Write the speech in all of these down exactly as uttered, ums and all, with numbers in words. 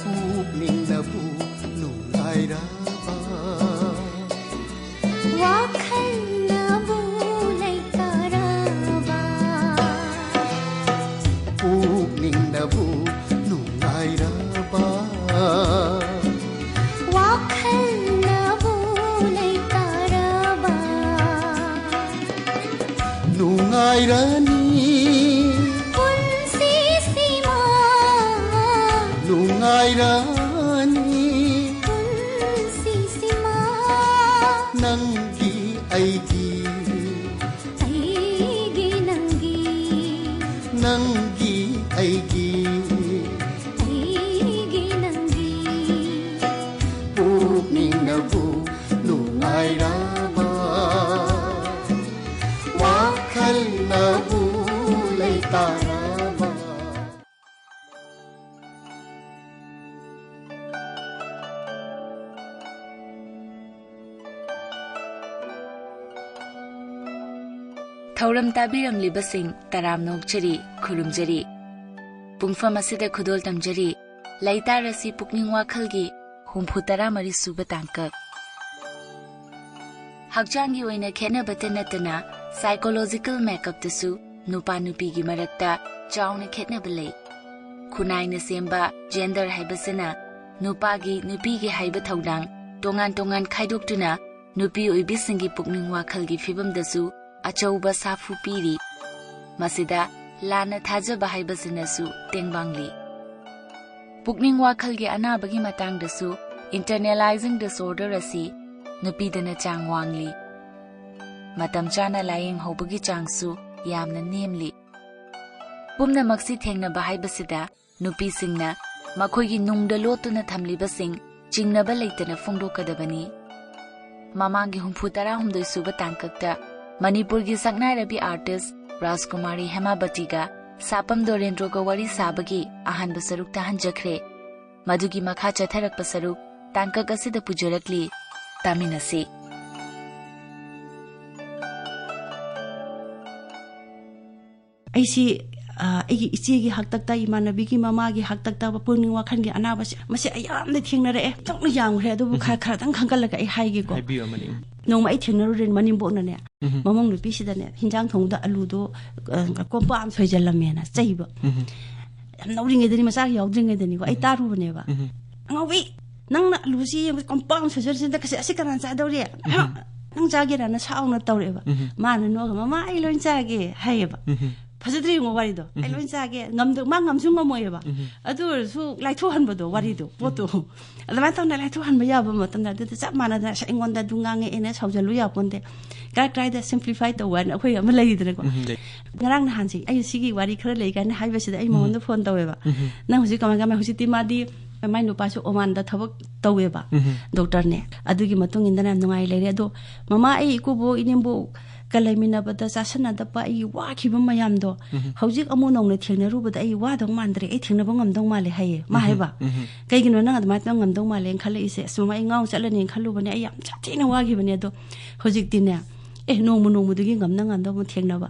ꯄꯨꯛꯅꯤꯡꯅꯕꯨ ꯅꯨꯡꯉꯥꯏꯔꯕ, ꯋꯥꯈꯜꯅꯕꯨ ꯂꯩꯇꯔꯕ, ꯄꯨꯛꯅꯤꯡꯅꯕꯨ ꯅꯨꯡꯉꯥꯏꯔꯕ, ꯋꯥꯈꯜꯅꯕꯨ ꯂꯩꯇꯔꯕ, ꯅꯨꯡꯉꯥꯏꯔꯅꯤ ꯄꯨꯟꯁꯤꯁꯤꯃ, ꯅꯨꯡꯉꯥꯏꯔꯅꯤ ꯄꯨꯟꯁꯤꯁꯤꯃ, ꯅꯪꯒꯤ ꯑꯩꯒꯤ, ꯑꯩꯒꯤ ꯅꯪꯒꯤ, ꯅꯪꯒꯤ ꯑꯩꯒꯤ, ꯑꯩꯒꯤ ꯅꯪꯒꯤ, ꯄꯨꯛꯅꯤꯡꯅꯕꯨ ꯅꯨꯡꯉꯥꯏꯔꯕ, ꯋꯥꯈꯜꯅꯕꯨ ꯂꯩꯇꯥꯔꯕ꯫ ꯊꯧꯔꯝ ꯇꯥꯕꯤꯔꯝꯂꯤꯕꯁꯤꯡ ꯇꯔꯥꯝꯅ ꯑꯣꯛꯆꯔꯤ, ꯈꯨꯔꯨꯝꯖꯔꯤ꯫ ꯄꯨꯡꯐꯝ ꯑꯁꯤꯗ ꯈꯨꯗꯣꯜ ꯇꯝꯖꯔꯤ ꯂꯩꯇꯥꯔꯁꯤ ꯄꯨꯛꯅꯤꯡ ꯋꯥꯈꯜꯒꯤ ꯍꯨꯝꯐꯨ ꯇꯔꯥ ꯃꯔꯤ ꯁꯨꯕ ꯇꯥꯡꯀꯛ꯫ ꯍꯛꯆꯥꯡꯒꯤ ꯑꯣꯏꯅ ꯈꯦꯠꯅꯕꯇ ꯅꯠꯇꯅ psychological makeupꯇꯁꯨ ꯅꯨꯄꯥ ꯅꯨꯄꯤꯒꯤ ꯃꯔꯛꯇ ꯆꯥꯎꯅ ꯈꯦꯠꯅꯕ ꯂꯩ꯫ ꯈꯨꯟꯅꯥꯏꯅ ꯁꯦꯝꯕ gender ꯍꯥꯏꯕꯁꯤꯅ ꯅꯨꯄꯥꯒꯤ ꯅꯨꯄꯤꯒꯤ ꯍꯥꯏꯕ ꯊꯧꯗꯥꯡ ꯇꯣꯉꯥꯟ ꯇꯣꯉꯥꯟ ꯈꯥꯏꯗꯣꯛꯇꯨꯅ ꯅꯨꯄꯤ ꯑꯣꯏꯕꯤꯁꯤꯡꯒꯤ ꯄꯨꯛꯅꯤꯡ ꯋꯥꯈꯜꯒꯤ ꯐꯤꯕꯝꯗꯁꯨ ꯑꯆꯧꯕ ꯁꯥꯐꯨ ꯄꯤꯔꯤ꯫ ꯃꯁꯤꯗ ꯂꯥꯟꯅ ꯊꯥꯖꯕ ꯍꯥꯏꯕꯁꯤꯅꯁꯨ ꯇꯦꯡꯕꯥꯡꯂꯤ꯫ ꯄꯨꯛꯅꯤꯡ ꯋꯥꯈꯜꯒꯤ ꯑꯅꯥꯕꯒꯤ ꯃꯇꯥꯡꯗꯁꯨ internalizing disorder ꯑꯁꯤ ꯅꯨꯄꯤꯗꯅ ꯆꯥꯡ ꯋꯥꯡꯂꯤ꯫ ꯃꯇꯝ ꯆꯥꯅ ꯂꯥꯌꯦꯡ ꯍꯧꯕꯒꯤ ꯆꯥꯡꯁꯨ ꯌꯥꯝꯅ ꯅꯦꯝꯂꯤ꯫ ꯄꯨꯝꯅꯃꯛꯁꯤ ꯊꯦꯡꯅꯕ ꯍꯥꯏꯕꯁꯤꯗ ꯅꯨꯄꯤꯁꯤꯡꯅ ꯃꯈꯣꯏꯒꯤ ꯅꯨꯡꯗ ꯂꯣꯠꯇꯨꯅ ꯊꯝꯂꯤꯕꯁꯤꯡ ꯆꯤꯡꯅꯕ ꯂꯩꯇꯅ ꯐꯣꯡꯗꯣꯛꯀꯗꯕꯅꯤ꯫ ꯃꯃꯥꯡꯒꯤ ꯍꯨꯝꯐꯨ ꯇꯔꯥꯍꯨꯝꯗꯣꯏ ꯁꯨꯕ ꯇꯥꯡꯀꯛꯇ ꯃꯅꯤꯄꯨꯔꯒꯤ ꯁꯛꯅꯥꯏꯔꯕꯤ artist ꯔꯥꯖꯀꯨꯃꯥꯔꯤ ꯍꯦꯃꯥꯕꯇꯤꯒ ꯁꯥꯄꯝ ꯗꯣꯔꯦꯟꯗ꯭ꯔꯣꯒ ꯋꯥꯔꯤ ꯁꯥꯕꯒꯤ ꯑꯍꯥꯟꯕ ꯁꯔꯨꯛ ꯇꯥꯍꯟꯖꯈ꯭ꯔꯦ꯫ ꯃꯗꯨꯒꯤ ꯃꯈꯥ ꯆꯠꯊꯔꯛꯄ ꯁꯔꯨꯛ ꯇꯥꯡꯀꯛ ꯑꯁꯤꯗ ꯄꯨꯖꯔꯛꯂꯤ꯫ ꯇꯥꯃꯤꯟꯅꯁꯤ꯫ ꯑꯩꯁꯤ ꯑ, ꯑꯩꯒꯤ ꯏꯆꯦꯒꯤ ꯍꯥꯛꯇꯛꯇ, ꯏꯃꯥꯟꯅꯕꯤꯒꯤ ꯃꯃꯥꯒꯤ ꯍꯥꯛꯇꯛꯇ ꯄꯨꯛꯅꯤꯡ ꯋꯥꯈꯜꯒꯤ ꯑꯅꯥꯕꯁꯦ, ꯃꯁꯤ ꯑꯩ ꯌꯥꯝꯅ ꯊꯦꯡꯅꯔꯛꯑꯦ꯫ ꯊꯣꯛꯅ ꯌꯥꯝꯈ꯭ꯔꯦ, ꯑꯗꯨꯕꯨ ꯈꯔ, ꯈꯔꯗꯪ ꯈꯟꯒꯠꯂꯒ ꯑꯩ ꯍꯥꯏꯒꯦꯀꯣ꯫ ꯍꯥꯏꯕꯤꯌꯨ ꯑꯃꯅꯤ꯫ ꯅꯣꯡꯃ ꯑꯩ ꯊꯦꯡꯅꯔꯨꯔꯦ, ꯃꯅꯤꯡꯕꯣꯛꯅꯅꯦ, ꯎꯝ꯫ ꯃꯃꯧ ꯅꯨꯄꯤꯁꯤꯗꯅꯦ, ꯍꯤꯟꯖꯥꯡ ꯊꯣꯡꯗ ꯑꯂꯨꯗꯣ, ꯑ, ꯀꯣꯝꯄꯥꯛ ꯑꯃ ꯁꯣꯏꯖꯜꯂꯝꯃꯦꯅ ꯆꯩꯕ꯫ ꯎꯝ꯫ ꯌꯥꯝ ꯅꯧꯔꯤꯉꯩꯗꯅꯤ, ꯃꯆꯥ ꯌꯥꯎꯗ꯭ꯔꯤꯉꯩꯗꯅꯤꯀꯣ, ꯑꯩ ꯎꯝ꯫ ꯇꯥꯔꯨꯕꯅꯦꯕ꯫ ꯎꯝ꯫ "ꯑꯉꯥꯎꯕꯤ, ꯅꯪꯅ ꯑꯂꯨꯁꯤ ꯌꯦꯡꯕ ꯀꯣꯝꯄꯥꯛ ꯑꯃ ꯁꯣꯏꯖꯜꯂꯤꯁꯤꯗ ꯀꯁꯤ-, ꯑꯁꯤ ꯀꯅꯥꯅ ꯆꯥꯗꯧꯔꯤ? ꯎꯝ꯫ ꯅꯪ ꯆꯥꯒꯦꯔꯥꯅ ꯁꯥꯎꯅ ꯇꯧꯔꯛꯑꯦꯕ"꯫ ꯎꯝ꯫ ꯃꯥꯅ ꯅꯣꯛꯑꯒ, "ꯃꯃꯥ, ꯑꯩ ꯂꯣꯏ ꯆꯥꯒꯦ" ꯍꯥꯏꯌꯦꯕ꯫ ꯎꯝ꯫ ꯐꯖꯗ꯭ꯔ ꯌꯦꯡꯉꯣ ꯋꯥꯔꯤꯗꯣ꯫ "ꯑꯩ ꯎꯝ꯫ ꯂꯣꯏ ꯆꯥꯒꯦ", ꯉꯝꯗ-, ꯃꯥ ꯉꯝꯁꯨ ꯉꯝꯃꯣꯏꯑꯕ꯫ ꯎꯝ꯫ ꯑꯗꯨ ꯑꯣꯏꯔꯁꯨ ꯂꯥꯏꯊꯣꯛꯍꯟꯕꯗꯣ, ꯋꯥꯔꯤꯗꯣ, ꯎꯝ꯫ ꯄꯣꯠꯇꯣ꯫ ꯑꯗꯨꯃꯥꯏꯅ ꯇꯧꯅ ꯂꯥꯏꯊꯣꯛꯍꯟꯕ ꯌꯥꯕ ꯃꯇꯝꯗ, ꯑꯗꯨꯗ ꯆꯞ ꯃꯥꯟꯅꯗꯅ, "ꯑꯁ, ꯑꯩꯉꯣꯟꯗ ꯑꯗꯨ ꯉꯥꯡꯉꯛꯑꯦꯅ ꯁꯥꯎꯖꯜꯂꯨ ꯌꯥꯄꯣꯟꯇꯦ"꯫ ꯀꯔꯥꯏ ꯀꯔꯥꯏꯗ simplify ꯇꯧꯕ ꯍꯥꯏꯅ ꯑꯩꯈꯣꯏ ꯑꯃ ꯂꯩꯔꯤꯗꯅꯀꯣ꯫ ꯎꯝ, ꯂꯩ꯫ ꯉꯔꯥꯡ ꯅꯍꯥꯟꯁꯦ ꯑꯩ ꯁꯤꯒꯤ ꯋꯥꯔꯤ ꯈꯔ ꯂꯩ ꯀꯥꯏꯅ ꯍꯥꯏꯕꯁꯤꯗ ꯑꯩ ꯎꯝ꯫ ꯃꯉꯣꯟꯗ phone ꯇꯧꯋꯦꯕ꯫ ꯎꯝ꯫ "ꯅꯪ ꯍꯧꯖꯤꯛ ꯀꯃꯥꯏ ꯀꯃꯥꯏ?" ꯍꯧꯖꯤꯛꯇꯤ ꯃꯥꯗꯤ ꯃꯥꯏ ꯅꯨꯄꯥꯁꯨ ꯑꯣꯃꯥꯟꯗ ꯊꯕꯛ ꯇꯧꯋꯦꯕ, ꯎꯝ꯫ doctorꯅꯦ꯫ ꯑꯗꯨꯒꯤ ꯃꯇꯨꯡ ꯏꯟꯅ ꯌꯥꯝ ꯅꯨꯡꯉꯥꯏ ꯂꯩꯔꯦ꯫ ꯑꯗꯣ ꯃꯃꯥ, ꯑꯩ ꯏꯀꯨꯕꯣꯛ ꯏꯅꯦꯝꯕꯣꯛꯀ ꯂꯩꯃꯤꯟꯅꯕꯗ ꯆꯥꯁꯟꯅꯗꯕ ꯑꯩꯒꯤ ꯋꯥꯈꯤꯕ ꯃꯌꯥꯝꯗꯣ ꯎꯝ꯫ ꯍꯧꯖꯤꯛ ꯑꯃꯨꯛ ꯅꯧꯅ ꯊꯦꯡꯅꯔꯨꯕꯗ ꯑꯩ ꯋꯥꯗꯧ ꯃꯥꯟꯗ꯭ꯔꯦ, ꯑꯩ ꯊꯦꯡꯅꯕ ꯉꯝꯗꯧ ꯃꯥꯜꯂꯦ ꯍꯥꯏꯌꯦ꯫ ꯃꯥ ꯎꯝ꯫ ꯍꯥꯏꯕ, ꯎꯝ꯫ "ꯀꯩꯒꯤꯅꯣ ꯅꯪ ꯑꯗꯨꯃꯥꯏꯅ ꯇꯧꯔ ꯉꯝꯗꯧ ꯃꯥꯜꯂꯦꯅ ꯈꯜꯂꯛꯏꯁꯦ?" "ꯑꯁ ꯃꯃꯥ, ꯑꯩ ꯉꯥꯎ ꯆꯠꯂꯅꯤꯅ ꯈꯜꯂꯨꯕꯅꯦ, ꯑꯩ ꯌꯥꯝ ꯁꯥꯊꯤꯅ ꯋꯥꯈꯤꯕꯅꯦ, ꯑꯗꯣ ꯍꯧꯖꯤꯛꯇꯤꯅꯦ, ꯑꯦ, ꯅꯣꯡꯃ ꯅꯣꯡꯃꯗꯨꯒꯤ ꯉꯝꯅ ꯉꯝꯅꯕ ꯑꯃꯨꯛ ꯊꯦꯡꯅꯕ,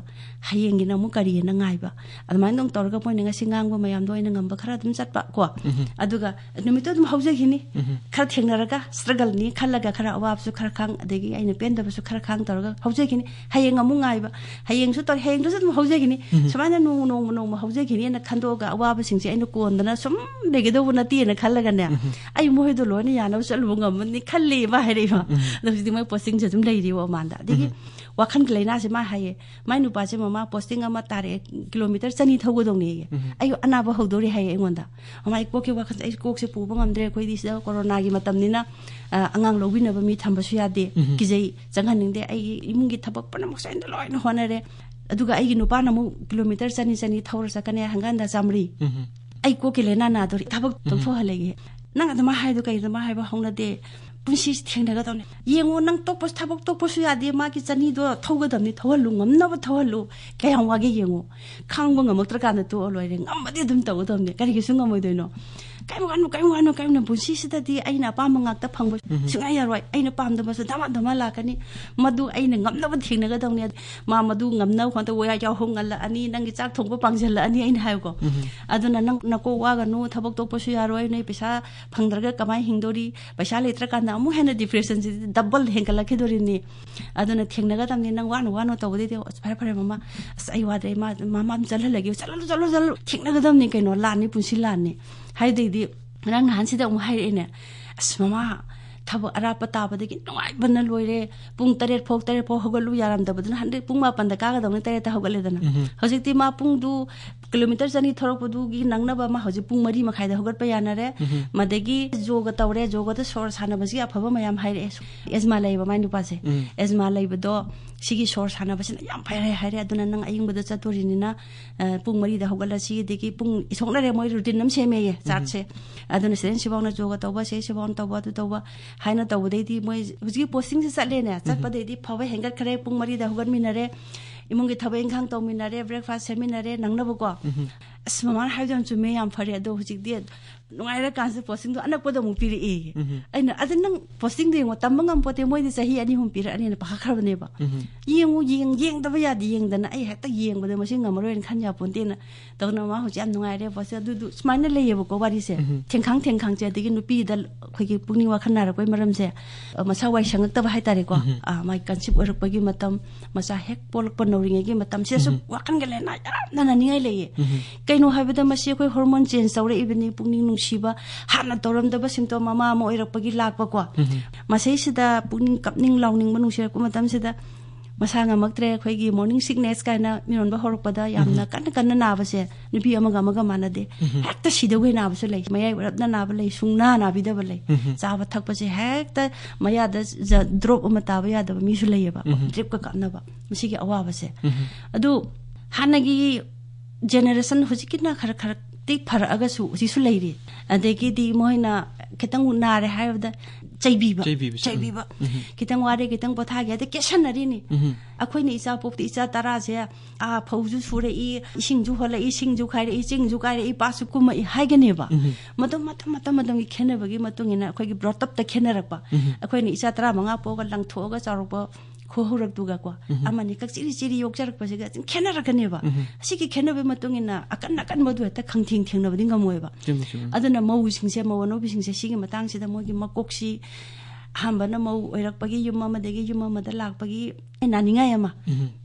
ꯍꯌꯦꯡꯒꯤꯅ ꯑꯃꯨꯛ ꯀꯔꯤꯅ ꯉꯥꯏꯕ", ꯑꯗꯨꯃꯥꯏꯅ ꯑꯗꯨꯝ ꯇꯧꯔꯒ ꯃꯣꯏꯅ ꯉꯁꯤ ꯉꯥꯡꯕ ꯃꯌꯥꯝꯗꯣ ꯑꯩꯅ ꯉꯝꯕ ꯈꯔ ꯑꯗꯨꯝ ꯆꯠꯄ ꯀꯣ꯫ ꯎꯝ꯫ ꯑꯗꯨꯒ ꯅꯨꯃꯤꯠꯇꯣ ꯑꯗꯨꯝ ꯍꯧꯖꯈꯤꯅꯤ꯫ ꯎꯝ꯫ ꯈꯔ ꯊꯦꯡꯅꯔꯒ struggleꯅꯤ ꯈꯜꯂꯒ ꯈꯔ ꯑꯋꯥꯕꯁꯨ ꯈꯔ ꯈꯥꯡ, ꯑꯗꯒꯤ ꯑꯩꯅ ꯄꯦꯟꯗꯕꯁꯨ ꯈꯔ ꯈꯥꯡ ꯇꯧꯔꯒ ꯍꯧꯖꯈꯤꯅꯤ꯫ ꯍꯌꯦꯡ ꯑꯃꯨꯛ ꯉꯥꯏꯕ, ꯍꯌꯦꯡꯁꯨ ꯇꯧꯔ, ꯍꯌꯦꯡꯗꯨꯁꯨ ꯑꯗꯨꯝ ꯍꯧꯖꯈꯤꯅꯤ꯫ ꯎꯝ꯫ ꯁꯨꯃꯥꯏꯅ ꯅꯣꯡꯃ ꯅꯣꯡꯃ ꯅꯣꯡꯃ ꯍꯧꯖꯈꯤꯅꯤꯅ ꯈꯟꯗꯣꯛꯑꯒ ꯑꯋꯥꯕꯁꯤꯡꯁꯦ ꯑꯩꯅ ꯀꯣꯟꯗꯅ ꯁꯨꯝ ꯂꯩꯒꯗꯧꯕ ꯅꯠꯇꯦꯅ ꯈꯜꯂꯒꯅꯦ, ꯎꯝ꯫ ꯑꯩ ꯃꯣꯏꯗꯣ ꯂꯣꯏꯅ ꯌꯥꯅꯕ ꯆꯠꯂꯨꯕ ꯉꯝꯃꯅꯤ ꯈꯜꯂꯤ ꯃꯥ ꯍꯥꯏꯔꯛꯏꯕ꯫ ꯎꯝ꯫ ꯑꯗꯣ ꯍꯧꯖꯤꯛꯇꯤ ꯃꯣꯏ postingꯁꯦ ꯑꯗꯨꯝ ꯂꯩꯔꯤꯕ ꯑꯣꯃꯥꯟꯗ꯫ ꯑꯗꯒꯤ ꯎꯝ꯫ ꯋꯥꯈꯜꯒꯤ ꯂꯥꯏꯅꯥꯁꯦ ꯃꯥ ꯍꯥꯏꯌꯦ, ꯃꯥꯏ ꯅꯨꯄꯥꯁꯦ ꯃꯃꯥ posting ꯑꯃ ꯇꯥꯔꯛꯑꯦ, kilometre ꯆꯅꯤ ꯊꯧꯒꯗꯧꯅꯦꯌꯦ꯫ ꯎꯝ꯫ ꯑꯩ ꯑꯅꯥꯕ ꯍꯧꯗꯧꯔꯦ ꯍꯥꯏꯌꯦ ꯑꯩꯉꯣꯟꯗ꯫ ꯃꯃꯥ, ꯑꯩ ꯀꯣꯛꯀꯤ ꯋꯥꯈꯜꯁꯦ, ꯑꯩ ꯀꯣꯛꯁꯦ ꯄꯨꯕ ꯉꯝꯗ꯭ꯔꯦ, ꯑꯩꯈꯣꯏꯗꯤ ꯁꯤꯗ coronaꯒꯤ ꯃꯇꯝꯅꯤꯅ, ꯑ, ꯑꯉꯥꯡ ꯂꯧꯕꯤꯅꯕ ꯃꯤ ꯊꯝꯕꯁꯨ ꯌꯥꯗꯦ, ꯎꯝ꯫ ꯀꯤꯖꯩ, ꯆꯪꯍꯟꯅꯤꯡꯗꯦ, ꯑꯩꯒꯤ ꯏꯃꯨꯡꯒꯤ ꯊꯕꯛ ꯄꯨꯝꯅꯃꯛꯁꯦ ꯑꯩꯅ ꯂꯣꯏꯅ ꯍꯣꯠꯅꯔꯦ꯫ ꯑꯗꯨꯒ ꯑꯩꯒꯤ ꯅꯨꯄꯥꯅ ꯑꯃꯨꯛ kilometre ꯆꯅꯤ ꯆꯅꯤ ꯊꯧꯔ ꯆꯠꯀꯅꯤ, ꯍꯪꯒꯟꯗ ꯆꯥꯝꯃꯔꯤ꯫ ꯎꯝ꯫ ꯑꯩ ꯀꯣꯛꯀꯤ ꯂꯥꯏꯅꯥ ꯅꯥꯗꯣꯔꯤ, ꯊꯕꯛ ꯎꯝ꯫ ꯇꯣꯛꯊꯣꯛꯍꯜꯂꯒꯦ꯫ ꯅꯪ ꯑꯗꯨꯃꯥꯏꯅ ꯍꯥꯏꯗꯣ ꯀꯩꯅꯣ? ꯑꯗꯨꯃꯥꯏꯅ ꯍꯥꯏꯕ ꯍꯧꯅꯗꯦ꯫ ꯄꯨꯟꯁꯤꯁꯤ ꯊꯦꯡꯅꯒꯗꯧꯅꯦ꯫ ꯌꯦꯡꯉꯣ, ꯅꯪ ꯇꯣꯛꯄꯁꯨ, ꯊꯕꯛ ꯇꯣꯛꯄꯁꯨ ꯌꯥꯗꯦ, ꯃꯥꯒꯤ ꯆꯅꯤꯗꯣ ꯊꯧꯒꯗꯕꯅꯤ, ꯊꯧꯍꯜꯂꯨ, ꯉꯝꯅꯕ ꯊꯧꯍꯜꯂꯨ꯫ ꯀꯌꯥꯝ ꯋꯥꯒꯦ ꯌꯦꯡꯉꯣ꯫ ꯈꯥꯡꯕ ꯉꯝꯃꯛꯇ꯭ꯔꯀꯥꯟꯗ ꯇꯣꯛꯑ ꯂꯣꯏꯔꯦ꯫ ꯉꯝꯃꯗꯤ ꯑꯗꯨꯝ ꯇꯧꯒꯗꯕꯅꯦ꯫ ꯀꯔꯤꯒꯤꯁꯨ ꯉꯝꯃꯣꯏꯗꯣꯏꯅꯣ? ꯀꯩꯝ ꯋꯥꯅꯨ, ꯀꯩꯝ ꯋꯥꯅꯨ, ꯀꯩꯝ ꯋꯥꯅꯨ, ꯄꯨꯟꯁꯤꯁꯤꯗꯗꯤ ꯑꯩꯅ ꯑꯄꯥꯝꯕ ꯉꯥꯛꯇ ꯐꯪꯕ ꯁꯨꯡꯌꯥ ꯌꯥꯔꯣꯏ, ꯑꯩꯅ ꯄꯥꯝꯗꯕꯁꯨ ꯗꯃꯥ ꯗꯃꯥ ꯂꯥꯛꯀꯅꯤ, ꯃꯗꯨ ꯑꯩꯅ ꯉꯝꯅꯕ ꯊꯦꯡꯅꯒꯗꯧꯅꯤ꯫ ꯃꯥ ꯃꯗꯨ ꯉꯝꯅꯕ ꯍꯣꯠꯅꯕꯗ ꯋꯥ ꯌꯥꯎꯍꯧ ꯉꯜꯂꯛꯑꯅꯤ, ꯅꯪꯒꯤ ꯆꯥꯛ ꯊꯣꯡꯕ ꯄꯥꯡꯁꯤꯜꯂꯛꯑꯅꯤ ꯑꯩꯅ ꯍꯥꯏꯕꯀꯣ꯫ ꯑꯗꯨꯅ ꯅꯪ ꯅꯀꯣꯛ ꯋꯥꯒꯅꯨ, ꯊꯕꯛ ꯇꯣꯛꯄꯁꯨ ꯌꯥꯔꯣꯏ, ꯅꯣꯏ ꯄꯩꯁꯥ ꯐꯪꯗ꯭ꯔꯒ ꯀꯃꯥꯏꯅ ꯍꯤꯡꯗꯣꯔꯤ? ꯄꯩꯁꯥ ꯂꯩꯇ꯭ꯔꯀꯥꯟꯗ ꯑꯃꯨꯛ ꯍꯦꯟꯅ ꯗꯤꯄ꯭ꯔꯦꯁꯟꯁꯤꯗꯤ ꯗꯕꯜ ꯍꯦꯟꯒꯠꯂꯛꯈꯤꯗꯣꯔꯤꯅꯤ꯫ ꯑꯗꯨꯅ ꯊꯦꯡꯅꯒꯗꯕꯅꯤ꯫ ꯅꯪ ꯋꯥꯅ ꯋꯥꯅ ꯇꯧꯕꯗꯩꯗꯤ, "ꯑꯁ, ꯐꯔꯦ, ꯐꯔꯦ, ꯃꯃꯥ, ꯑꯁ, ꯑꯩ ꯋꯥꯗ꯭ꯔꯦ, ꯏꯃꯥ, ꯃꯃꯥ ꯑꯗꯨꯝ ꯆꯠꯍꯜꯂꯒꯦ, ꯆꯠꯍꯜꯂꯨ, ꯆꯠꯍꯜꯂꯨ, ꯆꯠꯍꯜꯂꯨ, ꯊꯦꯡꯅꯒꯗꯕꯅꯤ ꯀꯩꯅꯣ, ꯂꯥꯟꯅꯤ, ꯄꯨꯟꯁꯤ ꯂꯥꯟꯅꯤ"꯫ ꯍꯥꯏꯗꯩꯗꯤ ꯉꯔꯥꯡ ꯅꯍꯥꯟꯁꯤꯗ ꯑꯃꯨꯛ ꯍꯥꯏꯔꯛꯑꯦꯅꯦ, "ꯑꯁ, ꯃꯃꯥ, ꯊꯕꯛ ꯑꯔꯥꯞꯄ ꯇꯥꯕꯗꯒꯤ ꯅꯨꯡꯉꯥꯏꯕꯅ ꯂꯣꯏꯔꯦ, ꯄꯨꯡ ꯇꯔꯦꯠ ꯐꯥꯎ, ꯇꯔꯦꯠ ꯐꯥꯎ ꯍꯧꯒꯠꯂꯨ ꯌꯥꯔꯝꯗꯕꯗꯨꯅ ꯍꯟꯗꯛ ꯄꯨꯡ ꯃꯥꯄꯟꯗ ꯀꯥꯒꯗꯧꯅꯤ, ꯇꯔꯦꯠꯇ ꯍꯧꯒꯠꯂꯦꯗꯅ꯫ ꯍꯧꯖꯤꯛꯇꯤ ꯃꯥ ꯄꯨꯡꯗꯨ ꯀꯤꯂꯣꯃꯤꯇꯔ ꯆꯅꯤ ꯊꯧꯔꯛꯄꯗꯨꯒꯤ ꯅꯪꯅꯕ ꯃꯥ ꯍꯧꯖꯤꯛ ꯄꯨꯡ ꯃꯔꯤ ꯃꯈꯥꯏꯗ ꯍꯧꯒꯠꯄ ꯌꯥꯅꯔꯦ꯫ ꯃꯗꯒꯤ ꯌꯣꯒ ꯇꯧꯔꯦ, ꯌꯣꯒꯗ ꯁꯣꯔ ꯁꯥꯟꯅꯕꯁꯤꯒꯤ ꯑꯐꯕ ꯃꯌꯥꯝ ꯍꯥꯏꯔꯛꯑꯦ꯫ ꯑꯦꯖꯃꯥ ꯂꯩꯕ ꯃꯥꯏ ꯅꯨꯄꯥꯁꯦ, ꯑꯦꯖꯃꯥ ꯂꯩꯕꯗꯣ ꯁꯤꯒꯤ ꯁꯣꯔ ꯁꯥꯟꯅꯕꯁꯤꯅ ꯌꯥꯝ ꯐꯔꯦ ꯍꯥꯏꯔꯦ꯫ ꯑꯗꯨꯅ ꯅꯪ ꯑꯌꯤꯡꯕꯗ ꯆꯠꯇꯣꯔꯤꯅꯤꯅ, ꯑ, ꯄꯨꯡ ꯃꯔꯤꯗ ꯍꯧꯒꯠꯂ, ꯁꯤꯗꯒꯤ ꯄꯨꯡ ꯏꯊꯣꯛꯅꯔꯦ, ꯃꯣꯏ ꯔꯨꯇꯤꯟ ꯑꯃ ꯁꯦꯝꯃꯦꯌꯦ, ꯆꯥꯔꯠꯁꯦ꯫ ꯑꯗꯨꯅ ꯁꯤꯗꯩ ꯁꯤꯐꯥꯎꯅ ꯌꯣꯒ ꯇꯧꯕ, ꯁꯤꯗꯩ ꯁꯤꯐꯥꯎꯅ ꯇꯧꯕ, ꯑꯗꯨ ꯇꯧꯕ ꯍꯥꯏꯅ ꯇꯧꯕꯗꯩꯗꯤ ꯃꯣꯏ ꯍꯧꯖꯤꯛꯀꯤ ꯄꯣꯁꯇꯤꯡꯁꯦ ꯆꯠꯂꯦꯅꯦ꯫ ꯆꯠꯄꯗꯩꯗꯤ ꯐꯕ ꯍꯦꯟꯒꯠꯈ꯭ꯔꯦ, ꯄꯨꯡ ꯃꯔꯤꯗ ꯍꯧꯒꯠꯃꯤꯟꯅꯔꯦ, ꯏꯃꯨꯡꯒꯤ ꯊꯕꯛ ꯏꯪꯈꯥꯡ ꯇꯧꯃꯤꯟꯅꯔꯦ, ꯕ꯭ꯔꯦꯛꯐꯥꯁ ꯁꯦꯝꯃꯤꯟꯅꯔꯦ, ꯅꯪꯅꯕꯀꯣ꯫ ꯑꯁ, ꯃꯃꯥꯅ ꯍꯥꯏꯕꯗꯣ ꯌꯥꯝ ꯆꯨꯝꯃꯦ, ꯌꯥꯝ ꯐꯔꯦ꯫ ꯑꯗꯣ ꯍꯧꯖꯤꯛꯇꯤ ꯅꯨꯡꯉꯥꯏꯔꯀꯥꯟꯁꯤꯗ ꯄꯣꯁꯇꯤꯡꯗꯣ ꯑꯅꯛꯄꯗ ꯑꯃꯨꯛ ꯄꯤꯔꯛꯑꯦ꯫ ꯑꯩꯅ, "ꯑꯗ ꯅꯪ ꯄꯣꯁꯇꯤꯡꯗꯣ ꯌꯦꯡꯉꯣ, ꯇꯝꯕ ꯉꯝꯄꯣꯠꯇꯦ, ꯃꯣꯏꯗꯤ ꯆꯍꯤ ꯑꯅꯤ ꯑꯍꯨꯝ ꯄꯤꯔꯛꯑꯅꯤꯅ" ꯄꯥꯈꯠꯈ꯭ꯔꯕꯅꯦꯕ꯫ ꯌꯦꯡꯉꯨ, ꯌꯦꯡ-, ꯌꯦꯡꯗꯕ ꯌꯥꯗꯦ, ꯌꯦꯡꯗꯅ ꯑꯩ ꯍꯦꯛꯇ ꯌꯦꯡꯕꯗ ꯃꯁꯤ ꯉꯝꯃꯔꯣꯏꯅ ꯈꯟ ꯌꯥꯄꯣꯟꯇꯦꯅ ꯇꯧꯗꯅ ꯃꯥ ꯍꯧꯖꯤꯛ ꯌꯥꯝ ꯅꯨꯡꯉꯥꯏꯔꯦ ꯄꯣꯠꯁꯦ꯫ ꯑꯗꯨꯗꯨ ꯁꯨꯃꯥꯏꯅ ꯂꯩꯌꯦꯕꯀꯣ ꯋꯥꯔꯤꯁꯦ꯫ ꯊꯦꯡꯈꯥꯡ ꯊꯦꯡꯈꯥꯡꯁꯦ, ꯑꯗꯒꯤ ꯅꯨꯄꯤꯗ ꯑꯩꯈꯣꯏꯒꯤ ꯄꯨꯛꯅꯤꯡ ꯋꯥꯈꯜ ꯅꯥꯔꯛꯄꯒꯤ ꯃꯔꯝꯁꯦ, ꯑ, ꯃꯁꯥ ꯋꯥꯏ ꯁꯪꯉꯛꯇꯕ ꯍꯥꯏꯇꯥꯔꯦꯀꯣ꯫ ꯑ, ꯃꯥꯒꯤ ꯀꯟꯁꯤꯞ ꯑꯣꯏꯔꯛꯄꯒꯤ ꯃꯇꯝ, ꯃꯆꯥ ꯍꯦꯛ ꯄꯣꯛꯂꯛꯄ ꯅꯧꯔꯤꯉꯩꯒꯤ ꯃꯇꯝ, ꯁꯤꯗꯁꯨ ꯋꯥꯈꯜꯒ ꯂꯩꯅꯥ ꯌꯥꯝꯅ ꯅꯥꯅꯤꯡꯉꯥꯏ ꯂꯩꯌꯦ꯫ ꯀꯩꯅꯣ ꯍꯥꯏꯕꯗ ꯃꯁꯤ ꯑꯩꯈꯣꯏ ꯍꯣꯔꯃꯣꯟ ꯆꯦꯟꯖ ꯇꯧꯔꯛꯏꯕꯅꯤ, ꯄꯨꯛꯅꯤꯡ ꯅꯨꯡꯁꯤꯕ, ꯍꯥꯟꯅ ꯇꯧꯔꯝꯗꯕ ꯁꯤꯝꯇꯣꯝ ꯑꯃ ꯑꯃ ꯑꯣꯏꯔꯛꯄꯒꯤ ꯂꯥꯛꯄꯀꯣ꯫ ꯃꯁꯤꯁꯤꯗ ꯄꯨꯛꯅꯤꯡ ꯀꯞꯅꯤꯡ ꯂꯥꯎꯅꯤꯡꯕ ꯅꯨꯡꯁꯤꯔꯛꯄ ꯃꯇꯝꯁꯤꯗ ꯃꯁꯥ ꯉꯝꯃꯛꯇ꯭ꯔꯦ, ꯑꯩꯈꯣꯏꯒꯤ ꯃꯣꯔꯅꯤꯡ ꯁꯤꯛꯅꯦꯁ ꯀꯥꯏꯅ ꯃꯤꯔꯣꯟꯕ ꯍꯧꯔꯛꯄꯗ ꯌꯥꯝꯅ ꯀꯟꯅ ꯀꯟꯅ ꯅꯥꯕꯁꯦ ꯅꯨꯄꯤ ꯑꯃꯒ ꯑꯃꯒ ꯃꯥꯟꯅꯗꯦ꯫ ꯍꯦꯛꯇ ꯁꯤꯗꯧꯒꯩ ꯅꯥꯕꯁꯨ ꯂꯩ, ꯃꯌꯥꯏ ꯑꯣꯏꯔꯞꯅ ꯅꯥꯕ ꯂꯩ, ꯁꯨꯡꯅꯥ ꯅꯥꯕꯤꯗꯕ ꯂꯩ꯫ ꯆꯥꯕ ꯊꯛꯄꯁꯦ ꯍꯦꯛꯇ ꯃꯌꯥꯗ ꯖ-, ꯗ꯭ꯔꯣꯞ ꯑꯃ ꯇꯥꯕ ꯌꯥꯗꯕ ꯃꯤꯁꯨ ꯂꯩꯌꯦꯕ, ꯗ꯭ꯔꯤꯞꯀ ꯀꯥꯞꯅꯕ꯫ ꯃꯁꯤꯒꯤ ꯑꯋꯥꯕꯁꯦ꯫ ꯑꯗꯨ ꯍꯥꯟꯅꯒꯤ ꯖꯦꯅꯦꯔꯦꯁꯟ ꯍꯧꯖꯤꯛꯀꯤꯅ ꯈꯔ ꯈꯔꯗꯤ ꯐꯔꯛꯑꯒꯁꯨ ꯍꯧꯖꯤꯛꯁꯨ ꯂꯩꯔꯤ꯫ ꯑꯗꯒꯤꯗꯤ ꯃꯣꯏꯅ ꯈꯤꯇꯪ ꯅꯥꯔꯦ ꯍꯥꯏꯕꯗ ꯆꯩꯕꯤꯕ꯫ ꯆꯩꯕꯤꯕꯁꯦ, ꯎꯝ꯫ ꯆꯩꯕꯤꯕ꯫ ꯈꯤꯇꯪ ꯋꯥꯔꯦ, ꯈꯤꯇꯪ ꯄꯣꯊꯥꯒꯦ ꯍꯥꯏꯗ ꯀꯦꯠꯁꯟꯅꯔꯤꯅꯤ꯫ ꯑꯩꯈꯣꯏꯅ ꯏꯆꯥ ꯄꯣꯛꯇ ꯏꯆꯥ ꯇꯔꯥꯁꯦ, ꯑꯥ, ꯐꯧꯁꯨ ꯁꯨꯔꯛꯏ, ꯏꯁꯤꯡꯁꯨ ꯍꯣꯜꯂꯛꯏ, ꯁꯤꯡꯁꯨ ꯈꯥꯏꯔꯛꯏ, ꯆꯤꯡꯁꯨ ꯀꯥꯏꯔꯛꯏ, ꯄꯥꯠꯁꯨ ꯀꯨꯝꯃꯛꯏ ꯍꯥꯏꯒꯅꯦꯕ꯫ ꯃꯇꯝ, ꯃꯇꯝ, ꯃꯇꯝ, ꯃꯇꯝꯒꯤ ꯈꯦꯠꯅꯕꯒꯤ ꯃꯇꯨꯡ ꯏꯟꯅ ꯑꯩꯈꯣꯏꯒꯤ ꯕ꯭ꯔꯣꯠ ꯑꯞꯇ ꯈꯦꯠꯅꯔꯛꯄ꯫ ꯑꯩꯈꯣꯏꯅ ꯏꯆꯥ ꯇꯔꯥꯃꯉꯥ ꯄꯣꯛꯑꯒ ꯂꯪꯊꯣꯛꯑꯒ ꯆꯥꯎꯔꯛꯄ ꯈꯨꯍꯧꯔꯛꯇꯨꯒꯀꯣ, ꯑꯃꯅꯤ ꯀꯛ ꯆꯤꯔꯤ ꯆꯤꯔꯤ ꯌꯣꯛꯆꯔꯛꯄꯁꯤꯒ ꯑꯗꯨꯝ ꯈꯦꯠꯅꯔꯛꯀꯅꯦꯕ꯫ ꯁꯤꯒꯤ ꯈꯦꯠꯅꯕꯒꯤ ꯃꯇꯨꯡ ꯏꯟꯅ ꯑꯀꯟ ꯑꯀꯟꯕꯗꯨ ꯍꯦꯛꯇ ꯈꯪꯊꯦꯡ ꯊꯦꯡꯅꯕꯗꯤ ꯉꯝꯃꯣꯏꯕ꯫ ꯆꯨꯝꯃꯤ, ꯆꯨꯝꯃꯤ꯫ ꯑꯗꯨꯅ ꯃꯧꯁꯤꯡꯁꯦ, ꯃꯧ ꯑꯅꯧꯕꯤꯁꯤꯡꯁꯦ, ꯁꯤꯒꯤ ꯃꯇꯥꯡꯁꯤꯗ ꯃꯣꯏꯒꯤ ꯃꯀꯣꯛꯁꯤ, ꯑꯍꯥꯟꯕꯅ ꯃꯧ ꯑꯣꯏꯔꯛꯄꯒꯤ ꯌꯨꯝ ꯑꯃꯗꯒꯤ ꯌꯨꯝ ꯑꯃꯗ ꯂꯥꯛꯄꯒꯤ ꯅꯥꯅꯤꯡꯉꯥꯏ ꯑꯃ,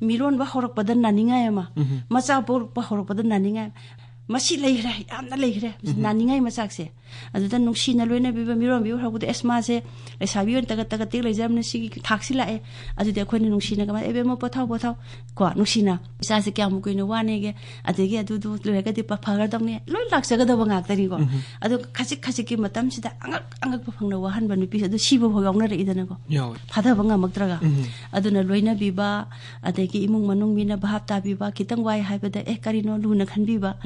ꯃꯤꯔꯣꯟꯕ ꯍꯧꯔꯛꯄꯗ ꯅꯥꯅꯤꯡꯉꯥꯏ ꯑꯃ, ꯃꯆꯥ ꯄꯣꯛꯂꯛꯄ ꯍꯧꯔꯛꯄꯗ ꯅꯥꯅꯤꯡꯉꯥꯏ, ꯃꯁꯤ ꯂꯩꯈ꯭ꯔꯦ, ꯌꯥꯝꯅ ꯂꯩꯈ꯭ꯔꯦ ꯅꯥꯅꯤꯡꯉꯥꯏ ꯃꯆꯥꯛꯁꯦ꯫ ꯑꯗꯨꯗ ꯅꯨꯡꯁꯤꯅ ꯂꯣꯏꯅꯕꯤꯕ, ꯃꯤꯔꯣꯟꯕꯤꯕ ꯍꯧꯔꯛꯄꯗ, ꯑꯦꯁ, ꯃꯥꯁꯦ ꯂꯩꯁꯥꯕꯤ ꯑꯣꯏꯅ ꯇꯒꯠ ꯇꯒꯠ ꯇꯦꯛ ꯂꯩꯖꯔꯝꯅ ꯁꯤꯒꯤ ꯊꯥꯛꯁꯤ ꯂꯥꯛꯑꯦ꯫ ꯑꯗꯨꯗꯤ ꯑꯩꯈꯣꯏꯅ ꯅꯨꯡꯁꯤꯅ ꯀꯃꯥꯏꯅ, "ꯑꯦꯕꯦꯝꯃ, ꯄꯣꯊꯥꯎ, ꯄꯣꯊꯥꯎ", ꯀꯣ, ꯅꯨꯡꯁꯤꯅ, "ꯏꯆꯥꯁꯦ ꯀꯌꯥꯝ ꯀꯨꯏꯅ ꯋꯥꯅꯦꯒꯦ, ꯑꯗꯒꯤ ꯑꯗꯨꯗꯨ ꯂꯣꯏꯔꯒꯗꯤ ꯄ-, ꯐꯒꯗꯕꯅꯦ", ꯂꯣꯏ ꯂꯥꯛꯆꯒꯗꯕ ꯉꯥꯛꯇꯅꯤꯀꯣ꯫ ꯑꯗꯣ ꯈꯖꯤꯛ ꯈꯖꯤꯛꯀꯤ ꯃꯇꯝꯁꯤꯗ ꯑꯉꯛ ꯑꯉꯛꯄ ꯐꯪꯅ ꯋꯥꯍꯟꯕ ꯅꯨꯄꯤꯁꯦ ꯑꯗꯨ ꯁꯤꯕ ꯐꯥꯎ ꯌꯥꯎꯅꯔꯛꯏꯗꯅꯀꯣ꯫ ꯌꯥꯎꯋꯦ꯫ ꯐꯥꯊꯕ ꯉꯝꯃꯛꯇ꯭ꯔꯒ꯫ ꯑꯗꯨꯅ ꯂꯣꯏꯅꯕꯤꯕ, ꯑꯗꯒꯤ ꯏꯃꯨꯡ ꯃꯅꯨꯡ ꯃꯤꯅ ꯚꯥꯞ ꯇꯥꯕꯤꯕ, ꯈꯤꯇꯪ ꯋꯥꯏ ꯍꯥꯏꯕꯗ, "ꯑꯦ, ꯀꯔꯤꯅꯣ?" ꯂꯨꯅ ꯈꯟꯕꯤꯕ꯫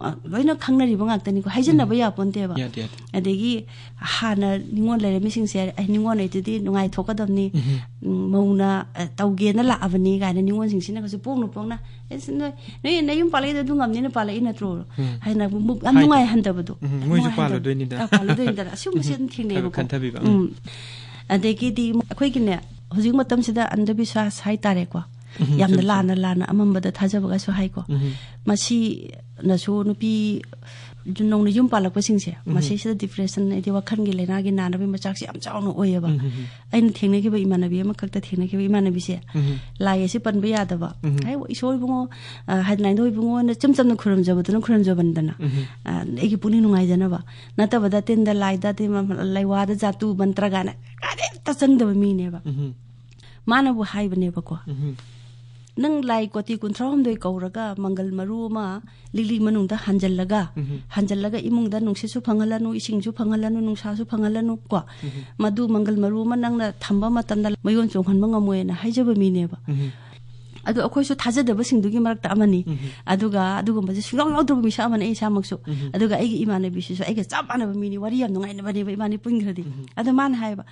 ꯑ, ꯂꯣꯏꯅ ꯈꯪꯅꯔꯤꯕ ꯉꯥꯛꯇꯅꯤꯀꯣ, ꯍꯥꯏꯖꯤꯟꯅꯕ ꯌꯥꯄꯣꯟꯇꯦꯕ꯫ ꯌꯥꯗꯦ, ꯌꯥꯗꯦ꯫ ꯑꯗꯒꯤ ꯍꯥꯟꯅ ꯅꯤꯉꯣꯜ ꯂꯩꯔꯝꯃꯤꯁꯤꯡꯁꯦ, "ꯑꯩ ꯅꯤꯉꯣꯜ ꯂꯩꯇꯗꯤ ꯅꯨꯡꯉꯥꯏꯊꯣꯛꯀꯗꯕꯅꯤ, ꯎꯝ, ꯃꯧꯅ, ꯑ, ꯇꯧꯒꯦꯅ ꯂꯥꯛꯑꯕꯅꯤ" ꯀꯥꯏꯅ ꯅꯤꯉꯣꯜꯁꯤꯡꯁꯤꯅ ꯀꯩꯁꯨ ꯄꯣꯡꯅ ꯄꯣꯡꯅ, "ꯑꯦꯁ, ꯅꯣꯏ, ꯅꯣꯏ ꯅꯌꯨꯝ ꯄꯥꯜꯂꯛꯏꯗꯣ ꯑꯗꯨ ꯉꯝꯅꯤꯅ ꯄꯥꯜꯂꯛꯏ ꯅꯠꯇ꯭ꯔꯣ?" ꯍꯥꯏꯅ ꯑꯃꯨꯛ ꯌꯥꯝ ꯍꯥꯏꯗꯣ꯫ ꯅꯨꯡꯉꯥꯏꯍꯟꯗꯕꯗꯣ꯫ ꯎꯝ, ꯃꯣꯏꯁꯨ ꯅꯨꯡꯉꯥꯏꯍꯟꯗꯕ-, ꯄꯥꯜꯂꯗꯣꯏꯅꯤꯗ꯫ ꯑ, ꯄꯥꯜꯂꯗꯣꯏꯅꯤꯗꯅ꯫ ꯑꯁꯤꯒꯨꯝꯕꯁꯦ ꯑꯗꯨꯝ ꯊꯦꯡꯅꯩꯕꯀꯣ꯫ ꯈꯔ ꯈꯟꯊꯕꯤꯕ꯫ ꯎꯝ꯫ ꯑꯗꯒꯤꯗꯤ ꯑꯩꯈꯣꯏꯒꯤꯅꯦ, ꯍꯧꯖꯤꯛ ꯃꯇꯝꯁꯤꯗ ꯑꯟꯙꯕꯤꯁ꯭ꯋꯥꯁ ꯍꯥꯏꯇꯥꯔꯦꯀꯣ, ꯎꯝ, ꯌꯥꯝꯅ ꯆꯨꯝꯃꯤ, ꯆꯨꯝꯃꯤ꯫ ꯂꯥꯟꯅ ꯂꯥꯟꯅ ꯑꯃꯝꯕꯗ ꯊꯥꯖꯕꯒꯁꯨ ꯍꯥꯏꯀꯣ꯫ ꯎꯝ꯫ ꯃꯁꯤꯅꯁꯨ ꯅꯨꯄꯤ ꯅꯧꯅ ꯌꯨꯝ ꯄꯥꯜꯂꯛꯄꯁꯤꯡꯁꯦ, ꯃꯁꯤꯁꯤꯗ ꯗꯤꯄ꯭ꯔꯦꯁꯟ, ꯍꯥꯏꯗꯤ ꯋꯥꯈꯜꯒꯤ ꯂꯥꯏꯅꯥꯒꯤ ꯅꯥꯅꯕꯒꯤ ꯃꯆꯥꯛꯁꯦ ꯌꯥꯝ ꯆꯥꯎꯅ ꯑꯣꯏꯌꯦꯕ꯫ ꯎꯝ, ꯎꯝ, ꯎꯝ꯫ ꯑꯩꯅ ꯊꯦꯡꯅꯈꯤꯕ ꯏꯃꯥꯟꯅꯕꯤ ꯑꯃꯈꯛꯇ ꯊꯦꯡꯅꯈꯤꯕ ꯏꯃꯥꯟꯅꯕꯤꯁꯦ, ꯎꯝ꯫ ꯂꯥꯏ ꯑꯁꯤ ꯄꯟꯕ ꯌꯥꯗꯕ꯫ ꯎꯝ꯫ "ꯑꯩ ꯏꯁꯣꯔ ꯏꯕꯨꯡꯉꯣ, ꯑ, ꯍꯥꯏꯗꯤ ꯅꯥꯏꯟꯗꯣ ꯏꯕꯨꯡꯉꯣꯅ ꯏꯆꯝ ꯆꯝꯅ ꯈꯨꯔꯨꯝꯖꯕꯗꯨꯅ ꯈꯨꯔꯨꯝꯖꯕꯅꯤꯗꯅ, ꯎꯝ꯫ ꯑ, ꯑꯩꯒꯤ ꯄꯨꯛꯅꯤꯡ ꯅꯨꯡꯉꯥꯏꯖꯅꯕ ꯅꯠꯇꯕꯗ ꯇꯤꯟꯗ ꯂꯥꯏꯗ ꯇꯤꯟ ꯂꯩꯋꯥꯗ ꯖꯥꯇꯨ ꯃꯟꯇ꯭ꯔ ꯀꯥꯏꯅ ꯀꯔꯤꯝꯇ ꯆꯪꯗꯕ ꯃꯤꯅꯦꯕ"꯫ ꯎꯝ꯫ ꯃꯥꯅꯕꯨ ꯍꯥꯏꯕꯅꯦꯕꯀꯣ, ꯎꯝ꯫ "ꯅꯪ ꯂꯥꯏ ꯀꯣꯇꯤ ꯀꯨꯟꯊ꯭ꯔꯥ ꯍꯨꯝꯗꯣꯏ ꯀꯧꯔꯒ ꯃꯪꯒꯜ ꯃꯔꯨ ꯑꯃ ꯂꯤꯛꯂꯤ ꯃꯅꯨꯡꯗ ꯍꯥꯟꯖꯜꯂꯒ, ꯎꯝ꯫ ꯍꯥꯟꯖꯜꯂꯒ ꯏꯃꯨꯡꯗ ꯅꯨꯡꯁꯤꯠꯁꯨ ꯐꯪꯍꯜꯂꯅꯨ, ꯏꯁꯤꯡꯁꯨ ꯐꯪꯍꯜꯂꯅꯨ, ꯅꯨꯡꯁꯥꯁꯨ ꯐꯪꯍꯜꯂꯅꯨ" ꯀꯣ, ꯎꯝ꯫ "ꯃꯗꯨ ꯃꯪꯒꯜ ꯃꯔꯨ ꯑꯃ ꯅꯪꯅ ꯊꯝꯕ ꯃꯇꯝꯗ ꯃꯌꯣꯟ ꯆꯣꯡꯍꯟꯕ ꯉꯝꯃꯣꯏꯅ" ꯍꯥꯏꯖꯕ ꯃꯤꯅꯦꯕ꯫ ꯎꯝ꯫ ꯑꯗꯣ ꯑꯩꯈꯣꯏꯁꯨ ꯊꯥꯖꯗꯕꯁꯤꯡꯗꯨꯒꯤ ꯃꯔꯛꯇ ꯑꯃꯅꯤ꯫ ꯑꯗꯨꯒ ꯑꯗꯨꯒꯨꯝꯕꯁꯦ ꯁꯨꯡꯌꯥꯎ ꯌꯥꯎꯗ꯭ꯔꯕ ꯃꯤꯁꯛ ꯑꯃꯅꯤ ꯑꯩ ꯏꯁꯥꯃꯛꯁꯨ꯫ ꯑꯗꯨꯒ ꯑꯩꯒꯤ ꯏꯃꯥꯟꯅꯕꯤꯁꯤꯁꯨ ꯑꯩꯒ ꯆꯞ ꯃꯥꯟꯅꯕ ꯃꯤꯅꯤ, ꯋꯥꯔꯤ ꯌꯥꯝ ꯅꯨꯡꯉꯥꯏꯅꯕꯅꯦꯕ ꯏꯕꯥꯅꯤ ꯄꯨꯟꯈ꯭ꯔꯗꯤ꯫ ꯑꯗꯣ ꯃꯥꯅ ꯍꯥꯏꯕ,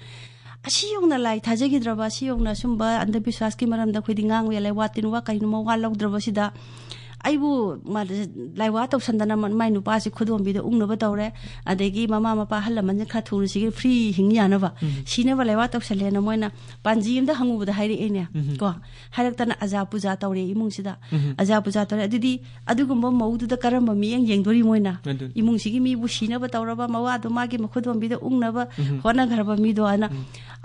"ꯑꯁꯤ ꯌꯧꯅ ꯂꯥꯏ ꯊꯥꯖꯈꯤꯗ꯭ꯔꯕ, ꯑꯁꯤ ꯌꯧꯅ ꯁꯨꯝꯕ ꯑꯟꯙꯕꯤꯁ꯭ꯋꯥꯁꯀꯤ ꯃꯔꯝꯗ ꯑꯩꯈꯣꯏꯗꯤ ꯉꯥꯡꯕ ꯌꯥꯏ, ꯂꯥꯏꯋꯥ ꯇꯤꯟꯋꯥ ꯀꯩꯅꯣ ꯃꯋꯥ ꯂꯧꯗ꯭ꯔꯕꯁꯤꯗ ꯑꯩꯕꯨ ꯃꯥ-, ꯂꯥꯏꯋꯥ ꯇꯧꯁꯟꯗꯅ ꯃ-, ꯃꯥꯏ ꯅꯨꯄꯥꯁꯤ ꯈꯨꯗꯣꯝꯕꯤꯗ ꯎꯪꯅꯕ ꯇꯧꯔꯦ, ꯑꯗꯒꯤ ꯃꯃꯥ ꯃꯄꯥ ꯑꯍꯜ ꯂꯃꯟꯁꯤꯅ ꯈꯔ ꯊꯨꯅ ꯁꯤꯒꯤ ꯐ꯭ꯔꯤ ꯍꯤꯡ ꯌꯥꯅꯕ ꯁꯤꯅꯕ ꯂꯥꯏꯋꯥ ꯇꯧꯁꯜꯂꯦꯅ ꯃꯣꯏꯅ ꯄꯥꯟꯖꯤ ꯑꯝꯗ ꯍꯪꯉꯨꯕꯗ ꯍꯥꯏꯔꯛꯑꯦꯅꯦ꯫ ꯀꯣ, ꯍꯥꯏꯔꯛꯇꯅ ꯑꯖꯥ ꯄꯨꯖꯥ ꯇꯧꯔꯦ ꯏꯃꯨꯡꯁꯤꯗ꯫ ꯑꯖꯥ ꯄꯨꯖꯥ ꯇꯧꯔꯦ꯫ ꯑꯗꯨꯗꯤ ꯑꯗꯨꯒꯨꯝꯕ ꯃꯧꯗꯨꯗ ꯀꯔꯝꯕ ꯃꯤꯠꯌꯦꯡ ꯌꯦꯡꯗꯣꯔꯤ ꯃꯣꯏꯅ? ꯑꯗꯨꯅꯤ꯫ ꯏꯃꯨꯡꯁꯤꯒꯤ ꯃꯤꯕꯨ ꯁꯤꯅꯕ ꯇꯧꯔꯕ, ꯃꯋꯥꯗꯣ ꯃꯥꯒꯤ ꯃꯈꯨꯗꯣꯝꯕꯤꯗ ꯎꯪꯅꯕ ꯍꯣꯠꯅꯈ꯭ꯔꯕ ꯃꯤꯗꯣ ꯍꯥꯏꯅ꯫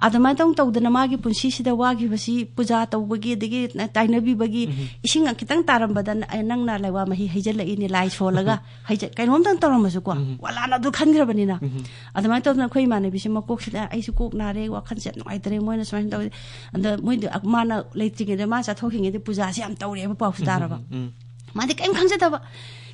ꯑꯗꯨꯃꯥꯏꯅ ꯇꯧ ꯇꯧꯗꯅ ꯃꯥꯒꯤ ꯄꯨꯟꯁꯤꯁꯤꯗ ꯋꯥꯈꯤꯕꯁꯤ ꯄꯨꯖꯥ ꯇꯧꯕꯒꯤ, ꯑꯗꯒꯤ ꯇꯥꯏꯅꯕꯤꯕꯒꯤ ꯏꯁꯤꯡ ꯈꯤꯇꯪ ꯇꯥꯔꯝꯕꯗ ꯅ-, ꯅꯪꯅ ꯂꯥꯏꯋꯥ ꯃꯍꯤ ꯍꯩꯖꯤꯜꯂꯛꯏꯅꯦ, ꯂꯥꯏ ꯁꯣꯜꯂꯒ꯫ ꯍꯩꯖ-, ꯀꯩꯅꯣꯝꯇꯪ ꯇꯧꯔꯝꯃꯁꯨꯀꯣ, ꯋꯥꯂꯥꯅ ꯑꯗꯨ ꯈꯟꯈ꯭ꯔꯕꯅꯤꯅ꯫ ꯑꯗꯨꯃꯥꯏꯅ ꯇꯧꯗꯅ ꯑꯩꯈꯣꯏ ꯏꯃꯥꯟꯅꯕꯤꯁꯦ ꯃꯀꯣꯛꯁꯤꯗ "ꯑꯩꯁꯨ ꯀꯣꯛ ꯅꯥꯔꯦ, ꯋꯥꯈꯜꯁꯦ ꯌꯥꯝ ꯅꯨꯡꯉꯥꯏꯇꯔꯦ, ꯃꯣꯏꯅ ꯁꯨꯃꯥꯏꯅ ꯇꯧꯋꯦ"꯫ ꯑꯗ ꯃꯣꯏꯗꯤ ꯃꯥꯅ ꯂꯩꯇ꯭ꯔꯤꯉꯩꯗ, ꯃꯥ ꯆꯠꯊꯣꯛꯈꯤꯉꯩꯗ ꯄꯨꯖꯥꯁꯦ ꯌꯥꯝ ꯇꯧꯔꯦꯕ, ꯄꯥꯎꯁꯦ ꯇꯥꯔꯕ꯫ ꯃꯥꯗꯤ ꯀꯔꯤꯝ ꯈꯪꯖꯗꯕ꯫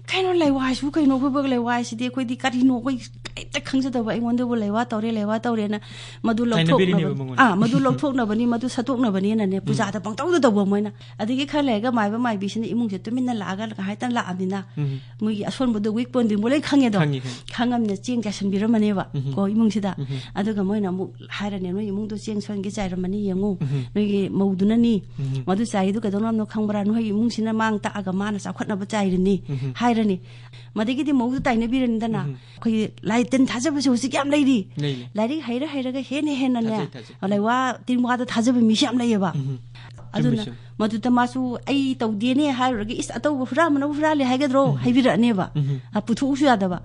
"ꯀꯩꯅꯣ ꯂꯩꯋꯥꯁꯤꯕꯨ ꯀꯩꯅꯣ? ꯑꯩꯈꯣꯏꯕꯨ ꯂꯩꯋꯥꯁꯤꯗꯤ ꯑꯩꯈꯣꯏꯗꯤ ꯀꯔꯤꯅꯣ? ꯑꯩꯈꯣꯏ ꯀꯔꯤꯝꯇ ꯈꯪꯖꯗꯕ, ꯑꯩꯉꯣꯟꯗꯕꯨ ꯂꯩꯋꯥ ꯇꯧꯔꯦ, ꯂꯩꯋꯥ ꯇꯧꯔꯦꯅ ꯃꯗꯨ ꯇꯥꯏꯅꯕꯤꯔꯤꯅꯦꯕ ꯂꯧꯊꯣꯛꯅꯕ-, ꯃꯉꯣꯟꯗ꯫ ꯑꯥ, ꯃꯗꯨ ꯂꯧꯊꯣꯛꯅꯕꯅꯤ, ꯃꯗꯨ ꯁꯠꯇꯣꯛꯅꯕꯅꯤꯅꯅꯦ, ꯄꯨꯖꯥꯗ ꯄꯪꯇꯧꯗ ꯇꯧꯕ ꯃꯣꯏꯅ꯫ ꯑꯗꯒꯤ ꯈꯔ ꯂꯩꯔꯒ ꯃꯥꯏꯕ ꯃꯥꯏꯕꯤꯁꯤꯅ ꯏꯃꯨꯡꯁꯦ ꯇꯨꯃꯤꯟꯅ ꯂꯥꯛꯑꯒ ꯉꯥꯏꯍꯥꯛꯇꯪ ꯂꯥꯛꯑꯕꯅꯤꯅ ꯃꯣꯏꯒꯤ ꯑꯁꯣꯟꯕꯗꯣ, weak pointꯗꯨ ꯃꯣꯏ ꯂꯣꯏ ꯈꯪꯉꯦꯗꯣ꯫ ꯈꯪꯉꯤ, ꯈꯪꯉꯤ꯫ ꯈꯪꯉꯝꯅꯤꯅ ꯆꯦꯡ ꯆꯥꯏꯁꯟꯕꯤꯔꯝꯃꯅꯦꯕ ꯀꯣ ꯏꯃꯨꯡꯁꯤꯗ꯫ ꯑꯗꯨꯒ ꯃꯣꯏꯅ ꯑꯃꯨꯛ ꯍꯥꯏꯔꯅꯦ, "ꯅꯣꯏ ꯏꯃꯨꯡꯗꯣ ꯆꯦꯡ ꯁꯣꯟꯒꯦ ꯆꯥꯏꯔꯝꯃꯅꯤ ꯌꯦꯡꯉꯨ, ꯅꯣꯏꯒꯤ ꯃꯧꯗꯨꯅꯅꯤ, ꯃꯗꯨ ꯆꯥꯏꯔꯤꯗꯨ ꯀꯩꯗꯧꯅꯕꯅꯣ ꯈꯪꯕ꯭ꯔꯥ? ꯅꯣꯏ ꯏꯃꯨꯡꯁꯤꯅ ꯃꯥꯡ ꯇꯥꯛꯑꯒ ꯃꯥꯅ ꯆꯥꯎꯈꯠꯅꯕ ꯆꯥꯏꯔꯤꯅꯤ" ꯍꯥꯏꯔꯅꯤ꯫ ꯃꯗꯒꯤꯗꯤ ꯃꯧꯗꯨ ꯇꯥꯏꯅꯕꯤꯔꯅꯤꯗꯅ꯫ ꯑꯩꯈꯣꯏꯒꯤ ꯂꯥꯏ ꯇꯤꯟ ꯊꯥꯖꯕꯁꯦ ꯍꯧꯖꯤꯛ ꯌꯥꯝ ꯂꯩꯔꯤ꯫ ꯂꯩ, ꯂꯩ꯫ ꯂꯥꯏꯔꯤꯛ ꯍꯩꯔ ꯍꯩꯔꯒ ꯍꯦꯟꯅ ꯍꯦꯟꯅꯅꯦ, ꯊꯥꯖꯩ, ꯊꯥꯖꯩ꯫ ꯂꯥꯏꯋꯥ ꯇꯤꯟꯋꯥꯗ ꯊꯥꯖꯕ ꯃꯤꯁꯦ ꯌꯥꯝ ꯂꯩꯌꯦꯕ꯫ ꯆꯨꯝꯃꯤ, ꯑꯗꯨꯅ ꯆꯨꯝꯃꯤ꯫ ꯃꯗꯨꯗ ꯃꯥꯁꯨ "ꯑꯩ ꯇꯧꯗꯦꯅꯦ" ꯍꯥꯏꯔꯨꯔꯒ, "ꯏꯁ, ꯑꯇꯧꯕ ꯍꯨꯔꯥꯟꯕꯅꯕꯨ ꯍꯨꯔꯥꯜꯂꯦ ꯍꯥꯏꯒꯗ꯭ꯔꯣ?" ꯍꯥꯏꯕꯤꯔꯛꯑꯅꯦꯕ꯫ ꯑ, ꯄꯨꯊꯣꯛꯎꯁꯨ ꯌꯥꯗꯕ꯫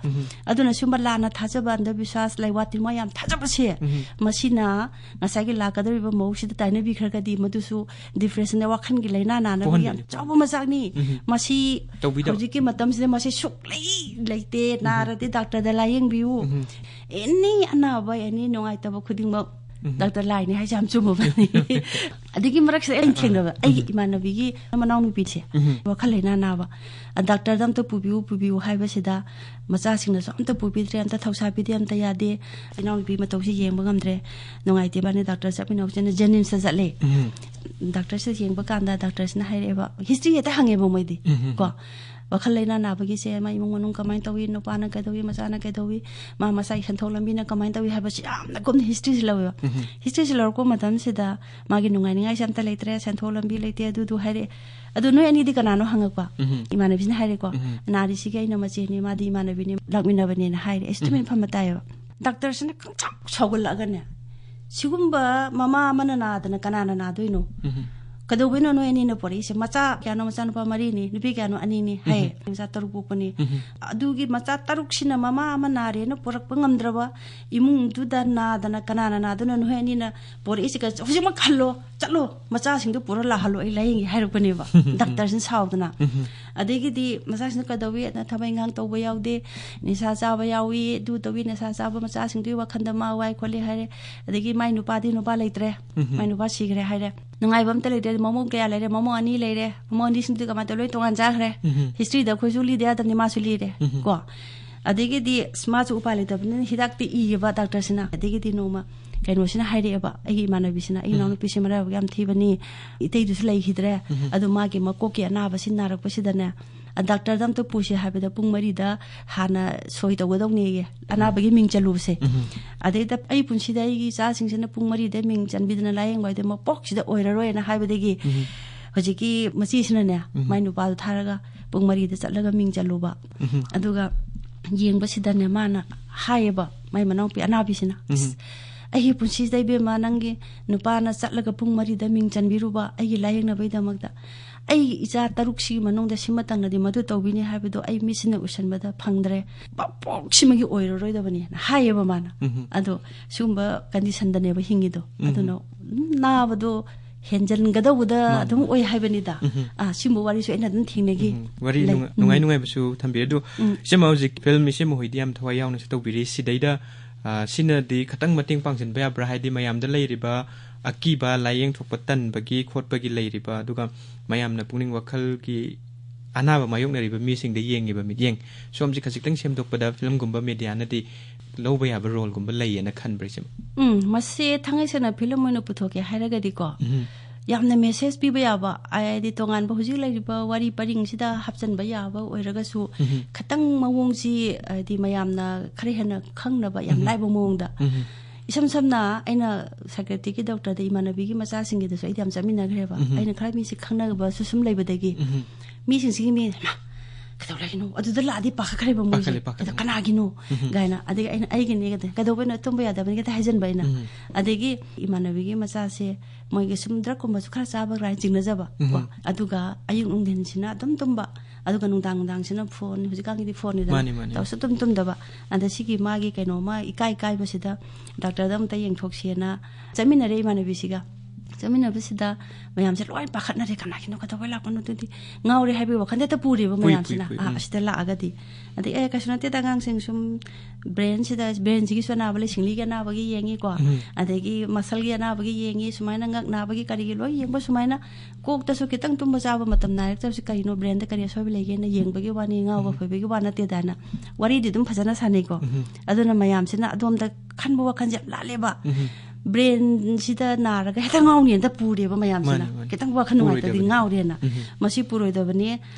ꯑꯗꯨꯅ ꯁꯨꯝꯕ ꯂꯥꯟꯅ ꯊꯥꯖꯕ, ꯑꯟꯙꯕꯤꯁ꯭ꯋꯥꯁ, ꯂꯥꯏꯋꯥ ꯇꯤꯟꯋꯥ ꯌꯥꯝ ꯊꯥꯖꯕꯁꯦ, ꯃꯁꯤꯅ ꯉꯁꯥꯏꯒꯤ ꯂꯥꯛꯀꯗꯧꯔꯤꯕ ꯃꯧꯁꯤꯗ ꯇꯥꯏꯅꯕꯤꯈ꯭ꯔꯒꯗꯤ ꯃꯗꯨꯁꯨ depression, ꯋꯥꯈꯜꯒꯤ ꯂꯥꯏꯅꯥ ꯅꯥꯅꯕ ꯌꯥꯝ ꯄꯣꯛꯍꯟꯕꯅꯤ, ꯆꯥꯎꯕ ꯄꯣꯛꯍꯟꯕꯅꯤ꯫ ꯃꯆꯥꯛꯅꯤ꯫ ꯇꯧꯕꯤꯗꯕ꯫ ꯍꯧꯖꯤꯛꯀꯤ ꯃꯇꯝꯁꯤꯗ ꯃꯁꯤ ꯁꯨꯛꯂꯩ ꯂꯩꯇꯦ꯫ ꯅꯥꯔꯗꯤ ꯗꯥꯛꯇꯔꯗ ꯂꯥꯌꯦꯡꯕꯤꯌꯨ꯫ Any ꯑꯅꯥꯕ, any ꯅꯨꯡꯉꯥꯏꯇꯕ ꯈꯨꯗꯤꯡꯃꯛ ꯗꯥꯛꯇꯔ ꯂꯥꯏꯅꯤ ꯍꯥꯏꯁꯦ ꯌꯥꯝ ꯆꯨꯝꯃꯕꯅꯤ꯫ ꯑꯗꯒꯤ ꯃꯔꯛꯁꯤꯗ ꯑꯩꯅ ꯊꯦꯡꯅꯕ ꯑꯩꯒꯤ ꯏꯃꯥꯟꯅꯕꯤꯒꯤ ꯃꯅꯥꯎꯅꯨꯄꯤꯁꯦ ꯋꯥꯈꯜ ꯂꯩꯅꯥ ꯅꯥꯕ꯫ "ꯑ, ꯗꯥꯛꯇꯔꯗ ꯑꯝꯇ ꯄꯨꯕꯤꯌꯨ, ꯄꯨꯕꯤꯌꯨ" ꯍꯥꯏꯕꯁꯤꯗ ꯃꯆꯥꯁꯤꯡꯅꯁꯨ "ꯑꯝꯇ ꯄꯨꯕꯤꯗ꯭ꯔꯦ, ꯑꯝꯇ ꯊꯧꯁꯥꯕꯤꯗꯦ, ꯑꯝꯇ ꯌꯥꯗꯦ, ꯏꯅꯥꯎꯅꯨꯄꯤ ꯃꯇꯧꯁꯤ ꯌꯦꯡꯕ ꯉꯝꯗ꯭ꯔꯦ, ꯅꯨꯡꯉꯥꯏꯇꯦ, ꯏꯕꯥꯅꯤ ꯗꯥꯛꯇꯔ ꯆꯠꯃꯤꯟꯅꯧꯁꯦꯅ" ꯖꯦꯅꯤꯝꯁꯇ ꯆꯠꯂꯦ꯫ ꯗꯥꯛꯇꯔꯁꯤꯗ ꯌꯦꯡꯕ ꯀꯥꯟꯗ ꯗꯥꯛꯇꯔꯁꯤꯅ ꯍꯥꯏꯔꯛꯑꯦꯕ, ꯍꯤꯁꯇ꯭ꯔꯤ ꯍꯦꯛꯇ ꯍꯪꯉꯦꯕ ꯃꯣꯏꯗꯤ꯫ ꯀꯣ, ꯋꯥꯈꯜ ꯂꯩꯅꯥ ꯅꯥꯕꯒꯤꯁꯦ ꯃꯥ ꯏꯃꯨꯡ ꯃꯅꯨꯡ ꯀꯃꯥꯏꯅ ꯇꯧꯏ, ꯅꯨꯄꯥꯅ ꯀꯩꯗꯧꯏ, ꯃꯆꯥꯅ ꯀꯩꯗꯧꯏ, ꯃꯥ ꯃꯁꯥꯒꯤ ꯁꯦꯟꯊꯣꯛ ꯂꯝꯕꯤꯅ ꯀꯃꯥꯏꯅ ꯇꯧꯏ ꯍꯥꯏꯕꯁꯤ ꯌꯥꯝꯅ ꯀꯨꯞꯅ ꯍꯤꯁꯇ꯭ꯔꯤꯁꯤ ꯂꯧꯋꯦꯕ꯫ ꯍꯤꯁꯇ꯭ꯔꯤꯁꯤ ꯂꯧꯔꯛꯄ ꯃꯇꯝꯁꯤꯗ ꯃꯥꯒꯤ ꯅꯨꯡꯉꯥꯏꯅꯤꯡꯉꯥꯏꯁꯦ ꯑꯝꯇ ꯂꯩꯇ꯭ꯔꯦ, ꯁꯦꯟꯊꯣꯛ ꯂꯝꯕꯤ ꯂꯩꯇꯦ, ꯑꯗꯨꯗꯨ ꯍꯥꯏꯔꯛꯑꯦ꯫ "ꯑꯗꯨ ꯅꯣꯏ ꯑꯅꯤꯗꯤ ꯀꯅꯥꯅꯣ?" ꯍꯪꯉꯛꯄ꯫ ꯏꯃꯥꯟꯅꯕꯤꯁꯤꯅ ꯍꯥꯏꯔꯦꯀꯣ, "ꯅꯥꯔꯤꯁꯤꯒꯤ ꯑꯩꯅ ꯃꯆꯦꯅꯤ, ꯃꯥꯗꯤ ꯏꯃꯥꯟꯅꯕꯤꯅꯤ, ꯂꯥꯛꯃꯤꯟꯅꯕꯅꯦꯅ" ꯍꯥꯏꯔꯦ꯫ ꯑꯩꯁꯦ ꯇꯨꯃꯤꯟ ꯐꯝꯃ ꯇꯥꯏꯌꯦꯕ꯫ ꯗꯥꯛꯇꯔꯁꯤꯅ ꯈꯪꯁꯥꯎ ꯁꯥꯎꯒꯠꯂꯛꯑꯒꯅꯦ, "ꯁꯤꯒꯨꯝꯕ ꯃꯃꯥ ꯑꯃꯅ ꯅꯥꯗꯅ ꯀꯅꯥꯅ ꯅꯥꯗꯣꯏꯅꯣ? ꯀꯩꯗꯧꯕꯩꯅꯣ ꯅꯣꯏ ꯑꯅꯤꯅ ꯄꯣꯔꯛꯏꯁꯦ? ꯃꯆꯥ ꯀꯌꯥꯅꯣ? ꯃꯆꯥꯅꯨꯄꯥ ꯃꯔꯤꯅꯤ, ꯅꯨꯄꯤ ꯀꯌꯥꯅꯣ?" "ꯑꯅꯤꯅꯤ" ꯍꯥꯏꯌꯦ꯫ "ꯃꯆꯥ ꯇꯔꯨꯛ ꯄꯣꯛꯄꯅꯤ꯫ ꯑꯗꯨꯒꯤ ꯃꯆꯥ ꯇꯔꯨꯛꯁꯤꯅ ꯃꯃꯥ ꯑꯃ ꯅꯥꯔꯦꯅ ꯄꯣꯔꯛꯄ ꯉꯝꯗ꯭ꯔꯕ ꯏꯃꯨꯡꯗꯨꯗ ꯅꯥꯗꯅ ꯀꯅꯥꯅ ꯅꯥꯗꯣꯏꯅꯣ? ꯅꯣꯏ ꯑꯅꯤꯅ ꯄꯣꯔꯛꯏꯁꯦ ꯀ-, ꯍꯧꯖꯤꯛꯃꯛ ꯍꯜꯂꯣ, ꯆꯠꯂꯣ, ꯃꯆꯥꯁꯤꯡꯗꯣ ꯄꯨꯔ ꯂꯥꯛꯍꯜꯂꯣ, ꯑꯩ ꯂꯥꯏꯌꯦꯡꯒꯦ" ꯍꯥꯏꯔꯛꯄꯅꯦꯕ꯫ ꯗꯥꯛꯇꯔꯁꯤꯅ ꯁꯥꯎꯗꯅ꯫ ꯑꯗꯒꯤꯗꯤ ꯃꯆꯥꯁꯤꯡꯗꯣ ꯀꯩꯗꯧꯏ? ꯑꯗ ꯊꯕꯛ ꯏꯪꯈꯥꯡ ꯇꯧꯕ ꯌꯥꯎꯗꯦ, ꯅꯤꯁꯥ ꯆꯥꯕ ꯌꯥꯎꯏ, ꯑꯗꯨ ꯇꯧꯏ, ꯅꯤꯁꯥ ꯆꯥꯕ ꯃꯆꯥꯁꯤꯡꯗꯨꯒꯤ ꯋꯥꯈꯜꯗ ꯃꯥ ꯋꯥꯏ ꯈꯣꯠꯂꯤ ꯍꯥꯏꯔꯦ꯫ ꯑꯗꯒꯤ ꯃꯥꯏ ꯅꯨꯄꯥꯗꯤ, ꯅꯨꯄꯥ ꯂꯩꯇ꯭ꯔꯦ, ꯃꯥꯏ ꯅꯨꯄꯥ ꯁꯤꯈ꯭ꯔꯦ ꯍꯥꯏꯔꯦ꯫ ꯅꯨꯡꯉꯥꯏꯕ ꯑꯝꯇ ꯂꯩꯇ꯭ꯔꯦ, ꯃꯃꯧ ꯀꯌꯥ ꯂꯩꯔꯦ? ꯃꯃꯧ ꯑꯅꯤ ꯂꯩꯔꯦ꯫ ꯃꯃꯧ ꯑꯅꯤꯁꯤꯡꯗꯨꯗꯤ ꯀꯃꯥꯏꯅ ꯇꯧ? ꯂꯣꯏ ꯇꯣꯉꯥꯟ ꯆꯥꯈ꯭ꯔꯦ꯫ ꯍꯤꯁꯇ꯭ꯔꯤꯗ ꯑꯩꯈꯣꯏꯁꯨ ꯂꯤꯗ ꯌꯥꯗꯕꯅꯤ, ꯃꯥꯁꯨ ꯂꯤꯔꯦ꯫ ꯀꯣ, ꯑꯗꯒꯤꯗꯤ ꯑꯁ, ꯃꯥꯁꯨ ꯎꯄꯥꯏ ꯂꯩꯇꯕꯅꯤꯅ ꯍꯤꯗꯥꯛꯇꯤ ꯏꯌꯦꯕ ꯗꯥꯛꯇꯔꯁꯤꯅ꯫ ꯑꯗꯒꯤꯗꯤ ꯅꯣꯡꯃ ꯀꯩꯅꯣꯁꯤꯅ ꯍꯥꯏꯔꯛꯑꯦꯕ, ꯑꯩꯒꯤ ꯏꯃꯥꯟꯅꯕꯤꯁꯤꯅ, "ꯑꯩꯒꯤ ꯏꯅꯥꯎꯅꯨꯄꯤꯁꯦ ꯃꯔꯥꯏꯕꯛ ꯌꯥꯝ ꯊꯤꯕꯅꯤ, ꯏꯇꯩꯗꯨꯁꯨ ꯂꯩꯈꯤꯗ꯭ꯔꯦ, ꯑꯗꯣ ꯃꯥꯒꯤ ꯃꯀꯣꯛꯀꯤ ꯑꯅꯥꯕꯁꯤ ꯅꯥꯔꯛꯄꯁꯤꯗꯅꯦ, ꯑ, ꯗꯥꯛꯇꯔꯗ ꯑꯝꯇ ꯄꯨꯁꯤ ꯍꯥꯏꯕꯗ ꯄꯨꯡ ꯃꯔꯤꯗ ꯍꯥꯟꯅ ꯁꯣꯏ ꯇꯧꯒꯗꯧꯅꯦꯌꯦ, ꯑꯅꯥꯕꯒꯤ ꯃꯤꯡ ꯆꯜꯂꯨꯕꯁꯦ꯫ ꯑꯗꯩꯗ ꯑꯩ ꯄꯨꯟꯁꯤꯗ ꯑꯩꯒꯤ ꯏꯆꯥꯁꯤꯡꯁꯤꯅ ꯄꯨꯡ ꯃꯔꯤꯗ ꯃꯤꯡ ꯆꯟꯕꯤꯗꯅ ꯂꯥꯏꯌꯦꯡꯕ ꯍꯥꯏꯗꯤ ꯃꯄꯣꯛꯁꯤꯗ ꯑꯣꯏꯔꯔꯣꯏꯅ" ꯍꯥꯏꯕꯗꯒꯤ ꯍꯧꯖꯤꯛꯀꯤ ꯃꯆꯦꯁꯤꯅꯅꯦ, ꯃꯥꯏ ꯅꯨꯄꯥꯗꯣ ꯊꯥꯔꯒ ꯄꯨꯡ ꯃꯔꯤꯗ ꯆꯠꯂꯒ ꯃꯤꯡ ꯆꯜꯂꯨꯕ꯫ ꯑꯗꯨꯒ ꯌꯦꯡꯕꯁꯤꯗꯅꯦ, ꯃꯥꯅ ꯍꯥꯏꯌꯦꯕ, ꯃꯥꯏ ꯃꯅꯥꯎꯄꯤ ꯑꯅꯥꯕꯤꯁꯤꯅ, "ꯑꯁ, ꯑꯩꯒꯤ ꯄꯨꯟꯁꯤꯗ ꯏꯕꯦꯝꯃ, ꯅꯪꯒꯤ ꯅꯨꯄꯥꯅ ꯆꯠꯂꯒ ꯄꯨꯡ ꯃꯔꯤꯗ ꯃꯤꯡ ꯆꯟꯕꯤꯔꯨꯕ ꯑꯩꯒꯤ ꯂꯥꯏꯌꯦꯡꯅꯕꯒꯤꯗꯃꯛꯇ, ꯑꯩꯒꯤ ꯏꯆꯥ ꯇꯔꯨꯛꯁꯤꯒꯤ ꯃꯅꯨꯡꯗ ꯁꯤꯃꯇꯪꯅꯗꯤ ꯃꯗꯨ ꯇꯧꯕꯤꯅꯤ ꯍꯥꯏꯕꯗꯣ ꯑꯩ ꯃꯤꯠꯁꯤꯅ ꯎꯁꯟꯕꯗ ꯐꯪꯗ꯭ꯔꯦ, ꯃꯄꯣꯛꯁꯤꯃꯒꯤ ꯑꯣꯏꯔꯔꯣꯏꯗꯕꯅꯤꯅ" ꯍꯥꯏꯌꯦꯕ ꯃꯥꯅ꯫ ꯑꯗꯣ ꯁꯤꯒꯨꯝꯕ ꯀꯟꯗꯤꯁꯟꯗꯅꯦꯕ ꯍꯤꯡꯉꯤꯗꯣ꯫ ꯑꯗꯨꯅ ꯅꯥꯕꯗꯣ ꯍꯦꯟꯖꯟꯒꯗꯧꯕꯗ ꯑꯗꯨꯝ ꯑꯣꯏ ꯍꯥꯏꯕꯅꯤꯗ꯫ ꯑꯥ, ꯁꯤꯒꯨꯝꯕ ꯋꯥꯔꯤꯁꯨ ꯑꯩꯅ ꯑꯗꯨꯝ ꯊꯦꯡꯅꯈꯤ꯫ ꯎꯝ, ꯋꯥꯔꯤ ꯂꯩ꯫ ꯅꯨꯡꯉꯥꯏ-, ꯎꯝ꯫ ꯅꯨꯡꯉꯥꯏ ꯅꯨꯡꯉꯥꯏꯕꯁꯨ ꯊꯝꯕꯤꯔꯦ꯫ ꯑꯗꯨ ꯎꯝ꯫ ꯏꯆꯦꯃ, ꯍꯧꯖꯤꯛ ꯐꯤꯂꯝ ꯏꯆꯦꯃ ꯍꯣꯏꯗꯤ ꯌꯥꯝ ꯊꯋꯥꯏ ꯌꯥꯎꯅꯁꯨ ꯇꯧꯕꯤꯔꯤ꯫ ꯁꯤꯗꯩꯗ ꯑ, ꯁꯤꯅꯗꯤ ꯈꯇꯪ ꯃꯇꯦꯡ ꯄꯥꯡꯁꯤꯟꯕ ꯌꯥꯕ꯭ꯔꯥ? ꯍꯥꯏꯗꯤ ꯃꯌꯥꯝꯗ ꯂꯩꯔꯤꯕ ꯑꯀꯤꯕ, ꯂꯥꯏꯌꯦꯡ ꯊꯣꯛꯄ ꯇꯟꯕꯒꯤ ꯈꯣꯠꯄꯒꯤ ꯂꯩꯔꯤꯕ, ꯑꯗꯨꯒ ꯃꯌꯥꯝꯅ ꯄꯨꯛꯅꯤꯡ ꯋꯥꯈꯜꯒꯤ ꯑꯅꯥꯕ ꯃꯥꯌꯣꯛꯅꯔꯤꯕ ꯃꯤꯁꯤꯡꯗ ꯌꯦꯡꯉꯤꯕ ꯃꯤꯠꯌꯦꯡ, ꯁꯣꯝꯁꯤ ꯈꯖꯤꯛꯇꯪ ꯁꯦꯝꯗꯣꯛꯄꯗ ꯐꯤꯂꯝꯒꯨꯝꯕ ꯃꯦꯗꯤꯌꯥꯅꯗꯤ ꯂꯧꯕ ꯌꯥꯕ ꯔꯣꯜꯒꯨꯝꯕ ꯂꯩꯌꯦꯅ ꯈꯟꯕ꯭ꯔꯥ, ꯏꯆꯦ? ꯎꯝ, ꯃꯁꯤ ꯊꯥꯡꯉꯩ ꯁꯦꯡꯅ ꯐꯤꯂꯝ ꯑꯣꯏꯅ ꯄꯨꯊꯣꯛꯀꯦ ꯍꯥꯏꯔꯒꯗꯤꯀꯣ, ꯎꯝ꯫ ꯌꯥꯝꯅ ꯃꯦꯁꯦꯖ ꯄꯤꯕ ꯌꯥꯕ, ꯍꯥꯏꯗꯤ ꯇꯣꯉꯥꯟꯕ ꯍꯧꯖꯤꯛ ꯂꯩꯔꯤꯕ ꯋꯥꯔꯤ ꯄꯔꯤꯡꯁꯤꯗ ꯍꯥꯞꯆꯤꯟꯕ ꯌꯥꯕ ꯑꯣꯏꯔꯒꯁꯨ, ꯎꯝ꯫ ꯈꯤꯇꯪ ꯃꯑꯣꯡꯁꯤ, ꯍꯥꯏꯗꯤ ꯃꯌꯥꯝꯅ ꯈꯔ ꯍꯦꯟꯅ ꯈꯪꯅꯕ, ꯌꯥꯝ ꯎꯝ꯫ ꯂꯥꯏꯕ ꯃꯑꯣꯡꯗ꯫ ꯎꯝ꯫ ꯏꯁꯝ ꯁꯝꯅ ꯑꯩꯅ ꯁꯥꯏꯀ꯭ꯔꯦꯇꯤꯛꯀꯤ ꯗꯣꯛꯇꯔꯗ ꯏꯃꯥꯟꯅꯕꯤꯒꯤ ꯃꯆꯥꯁꯤꯡꯒꯤꯗꯁꯨ ꯑꯩꯗꯤ ꯌꯥꯝ ꯆꯠꯃꯤꯟꯅꯈ꯭ꯔꯦꯕ꯫ ꯎꯝ꯫ ꯑꯩꯅ ꯈꯔ ꯃꯤꯁꯦ ꯈꯪꯅꯕꯁꯨ ꯁꯨꯝ ꯂꯩꯕꯗꯒꯤ ꯎꯝ꯫ ꯃꯤꯁꯤꯡꯁꯤꯒꯤ ꯃꯤ, "ꯍꯩꯃꯥ, ꯀꯩꯗꯧꯔꯒꯦꯅꯣ?" ꯑꯗꯨꯗ ꯂꯥꯛꯑꯗꯤ ꯄꯥꯈꯠꯈ꯭ꯔꯦꯕ ꯃꯣꯏꯁꯦ꯫ ꯄꯥꯈꯠꯂꯦ, ꯄꯥꯈꯠꯂꯦ꯫ "ꯑꯗꯣ ꯀꯅꯥꯒꯤꯅꯣ?" ꯎꯝ꯫ ꯀꯥꯏꯅ꯫ ꯑꯗꯒꯤ ꯑꯩꯅ, "ꯑꯩꯒꯤꯅꯦ" ꯀꯥꯏꯅ꯫ "ꯀꯩꯗꯧꯕꯩꯅꯣ? ꯇꯨꯝꯕ ꯌꯥꯗꯕꯅꯤ" ꯀꯥꯏꯅ ꯍꯥꯏꯖꯟꯕ ꯑꯩꯅ꯫ ꯎꯝ꯫ ꯑꯗꯒꯤ ꯏꯃꯥꯟꯅꯕꯤꯒꯤ ꯃꯆꯥꯁꯦ ꯃꯣꯏꯒꯤ ꯁꯨꯝ ꯗ꯭ꯔꯛꯀꯨꯝꯕꯁꯨ ꯈꯔ ꯆꯥꯕ ꯀꯥꯏꯅ ꯆꯤꯡꯅꯖꯕ꯫ ꯎꯝ꯫ ꯀꯣ? ꯑꯗꯨꯒ ꯑꯌꯨꯛ ꯅꯨꯡꯊꯤꯟꯁꯤꯅ ꯑꯗꯨꯝ ꯇꯨꯝꯕ꯫ ꯑꯗꯨꯒ ꯅꯨꯡꯗꯥꯡ ꯅꯨꯡꯗꯥꯡꯁꯤꯅ ꯐꯣꯟ, ꯍꯧꯖꯤꯛꯀꯥꯟꯒꯤꯗꯤ ꯐꯣꯟꯅꯤꯗꯅ꯫ ꯃꯥꯅꯤ, ꯃꯥꯅꯤ꯫ ꯇꯧꯔꯁꯨ ꯑꯗꯨꯝ ꯇꯨꯝꯗꯕ꯫ ꯑꯗ ꯁꯤꯒꯤ ꯃꯥꯒꯤ ꯀꯩꯅꯣꯃ ꯏꯀꯥꯏ ꯀꯥꯏꯕꯁꯤꯗ ꯗꯥꯛꯇꯔꯗ ꯑꯃꯨꯛꯇ ꯌꯦꯡꯊꯣꯛꯁꯦꯅ ꯆꯠꯃꯤꯟꯅꯔꯦ ꯏꯃꯥꯟꯅꯕꯤꯁꯤꯒ꯫ ꯆꯠꯃꯤꯟꯅꯕꯁꯤꯗ ꯃꯌꯥꯝꯁꯦ ꯂꯣꯏ ꯄꯥꯈꯠꯅꯔꯦ꯫ "ꯀꯅꯥꯒꯤꯅꯣ? ꯀꯩꯗꯧꯕꯩ ꯂꯥꯛꯄꯅꯣ?" ꯑꯗꯨꯗꯤ ꯉꯥꯎꯔꯦ ꯍꯥꯏꯕꯒꯤ ꯋꯥꯈꯜꯗ ꯍꯦꯛꯇ ꯄꯨꯔꯦꯕ ꯄꯨꯏ, ꯃꯌꯥꯝꯁꯤꯅ꯫ ꯄꯨꯏ, ꯄꯨꯏ꯫ "ꯑꯥ, ꯎꯝ꯫ ꯑꯁꯤꯗ ꯂꯥꯛꯑꯒꯗꯤ"꯫ ꯑꯗꯩ, "ꯑꯦ, ꯀꯩꯁꯨ ꯅꯠꯇꯦꯗ, ꯑꯉꯥꯡꯁꯤꯡ ꯁꯨꯝ ꯕ꯭ꯔꯦꯟꯁꯤꯗ, ꯕ꯭ꯔꯦꯟꯁꯤꯒꯤꯁꯨ ꯑꯅꯥꯕ ꯂꯩ, ꯁꯤꯡꯂꯤꯒꯤ ꯑꯅꯥꯕꯒꯤ ꯌꯦꯡꯉꯤꯀꯣ, ꯎꯝ꯫ ꯑꯗꯒꯤ ꯃꯁꯜꯒꯤ ꯑꯅꯥꯕꯒꯤ ꯌꯦꯡꯉꯤ, ꯁꯨꯃꯥꯏꯅ ꯉꯛ ꯅꯥꯕꯒꯤ ꯀꯔꯤꯒꯤ ꯂꯣꯏ ꯌꯦꯡꯕ, ꯁꯨꯃꯥꯏꯅ ꯀꯣꯛꯇꯁꯨ ꯈꯤꯇꯪ ꯇꯨꯝꯕ ꯆꯥꯕ ꯃꯇꯝ ꯅꯥꯏꯔꯛꯇꯕꯁꯤ ꯀꯔꯤꯅꯣ, ꯕ꯭ꯔꯦꯟꯗ ꯀꯔꯤ ꯑꯁꯣꯏꯕ ꯂꯩꯒꯦꯅ ꯌꯦꯡꯕꯒꯤ ꯋꯥꯅꯤ, ꯉꯥꯎꯕ ꯎꯝ꯫ ꯐꯣꯏꯕꯒꯤ ꯋꯥ ꯅꯠꯇꯦꯗꯅ" ꯋꯥꯔꯤꯗꯤ ꯑꯗꯨꯝ ꯐꯖꯅ ꯁꯥꯟꯅꯩꯀꯣ꯫ ꯎꯝ꯫ ꯑꯗꯨꯅ ꯃꯌꯥꯝꯁꯤꯅ ꯑꯗꯣꯝꯗ ꯈꯟꯕ ꯋꯥꯈꯜꯁꯦ ꯌꯥꯝ ꯂꯥꯜꯂꯦꯕ꯫ ꯎꯝ꯫ ꯕ꯭ꯔꯦꯟꯁꯤꯗ ꯅꯥꯔꯒ ꯍꯦꯛꯇ ꯉꯥꯎꯅꯤ ꯍꯦꯛꯇ ꯄꯨꯔꯦꯕ ꯃꯌꯥꯝꯁꯤꯅ꯫ ꯃꯥꯅꯤ, ꯃꯥꯅꯤ꯫ ꯈꯤꯇꯪ ꯋꯥꯈꯜ ꯅꯨꯡꯉꯥꯏꯇ꯭ꯔꯗꯤ ꯄꯨꯔꯣꯏꯗꯕꯅꯤ꯫ ꯉꯥꯎꯔꯦꯅ꯫ ꯎꯝ꯫ ꯃꯁꯤ ꯄꯨꯔꯣꯏꯗꯕꯅꯤ꯫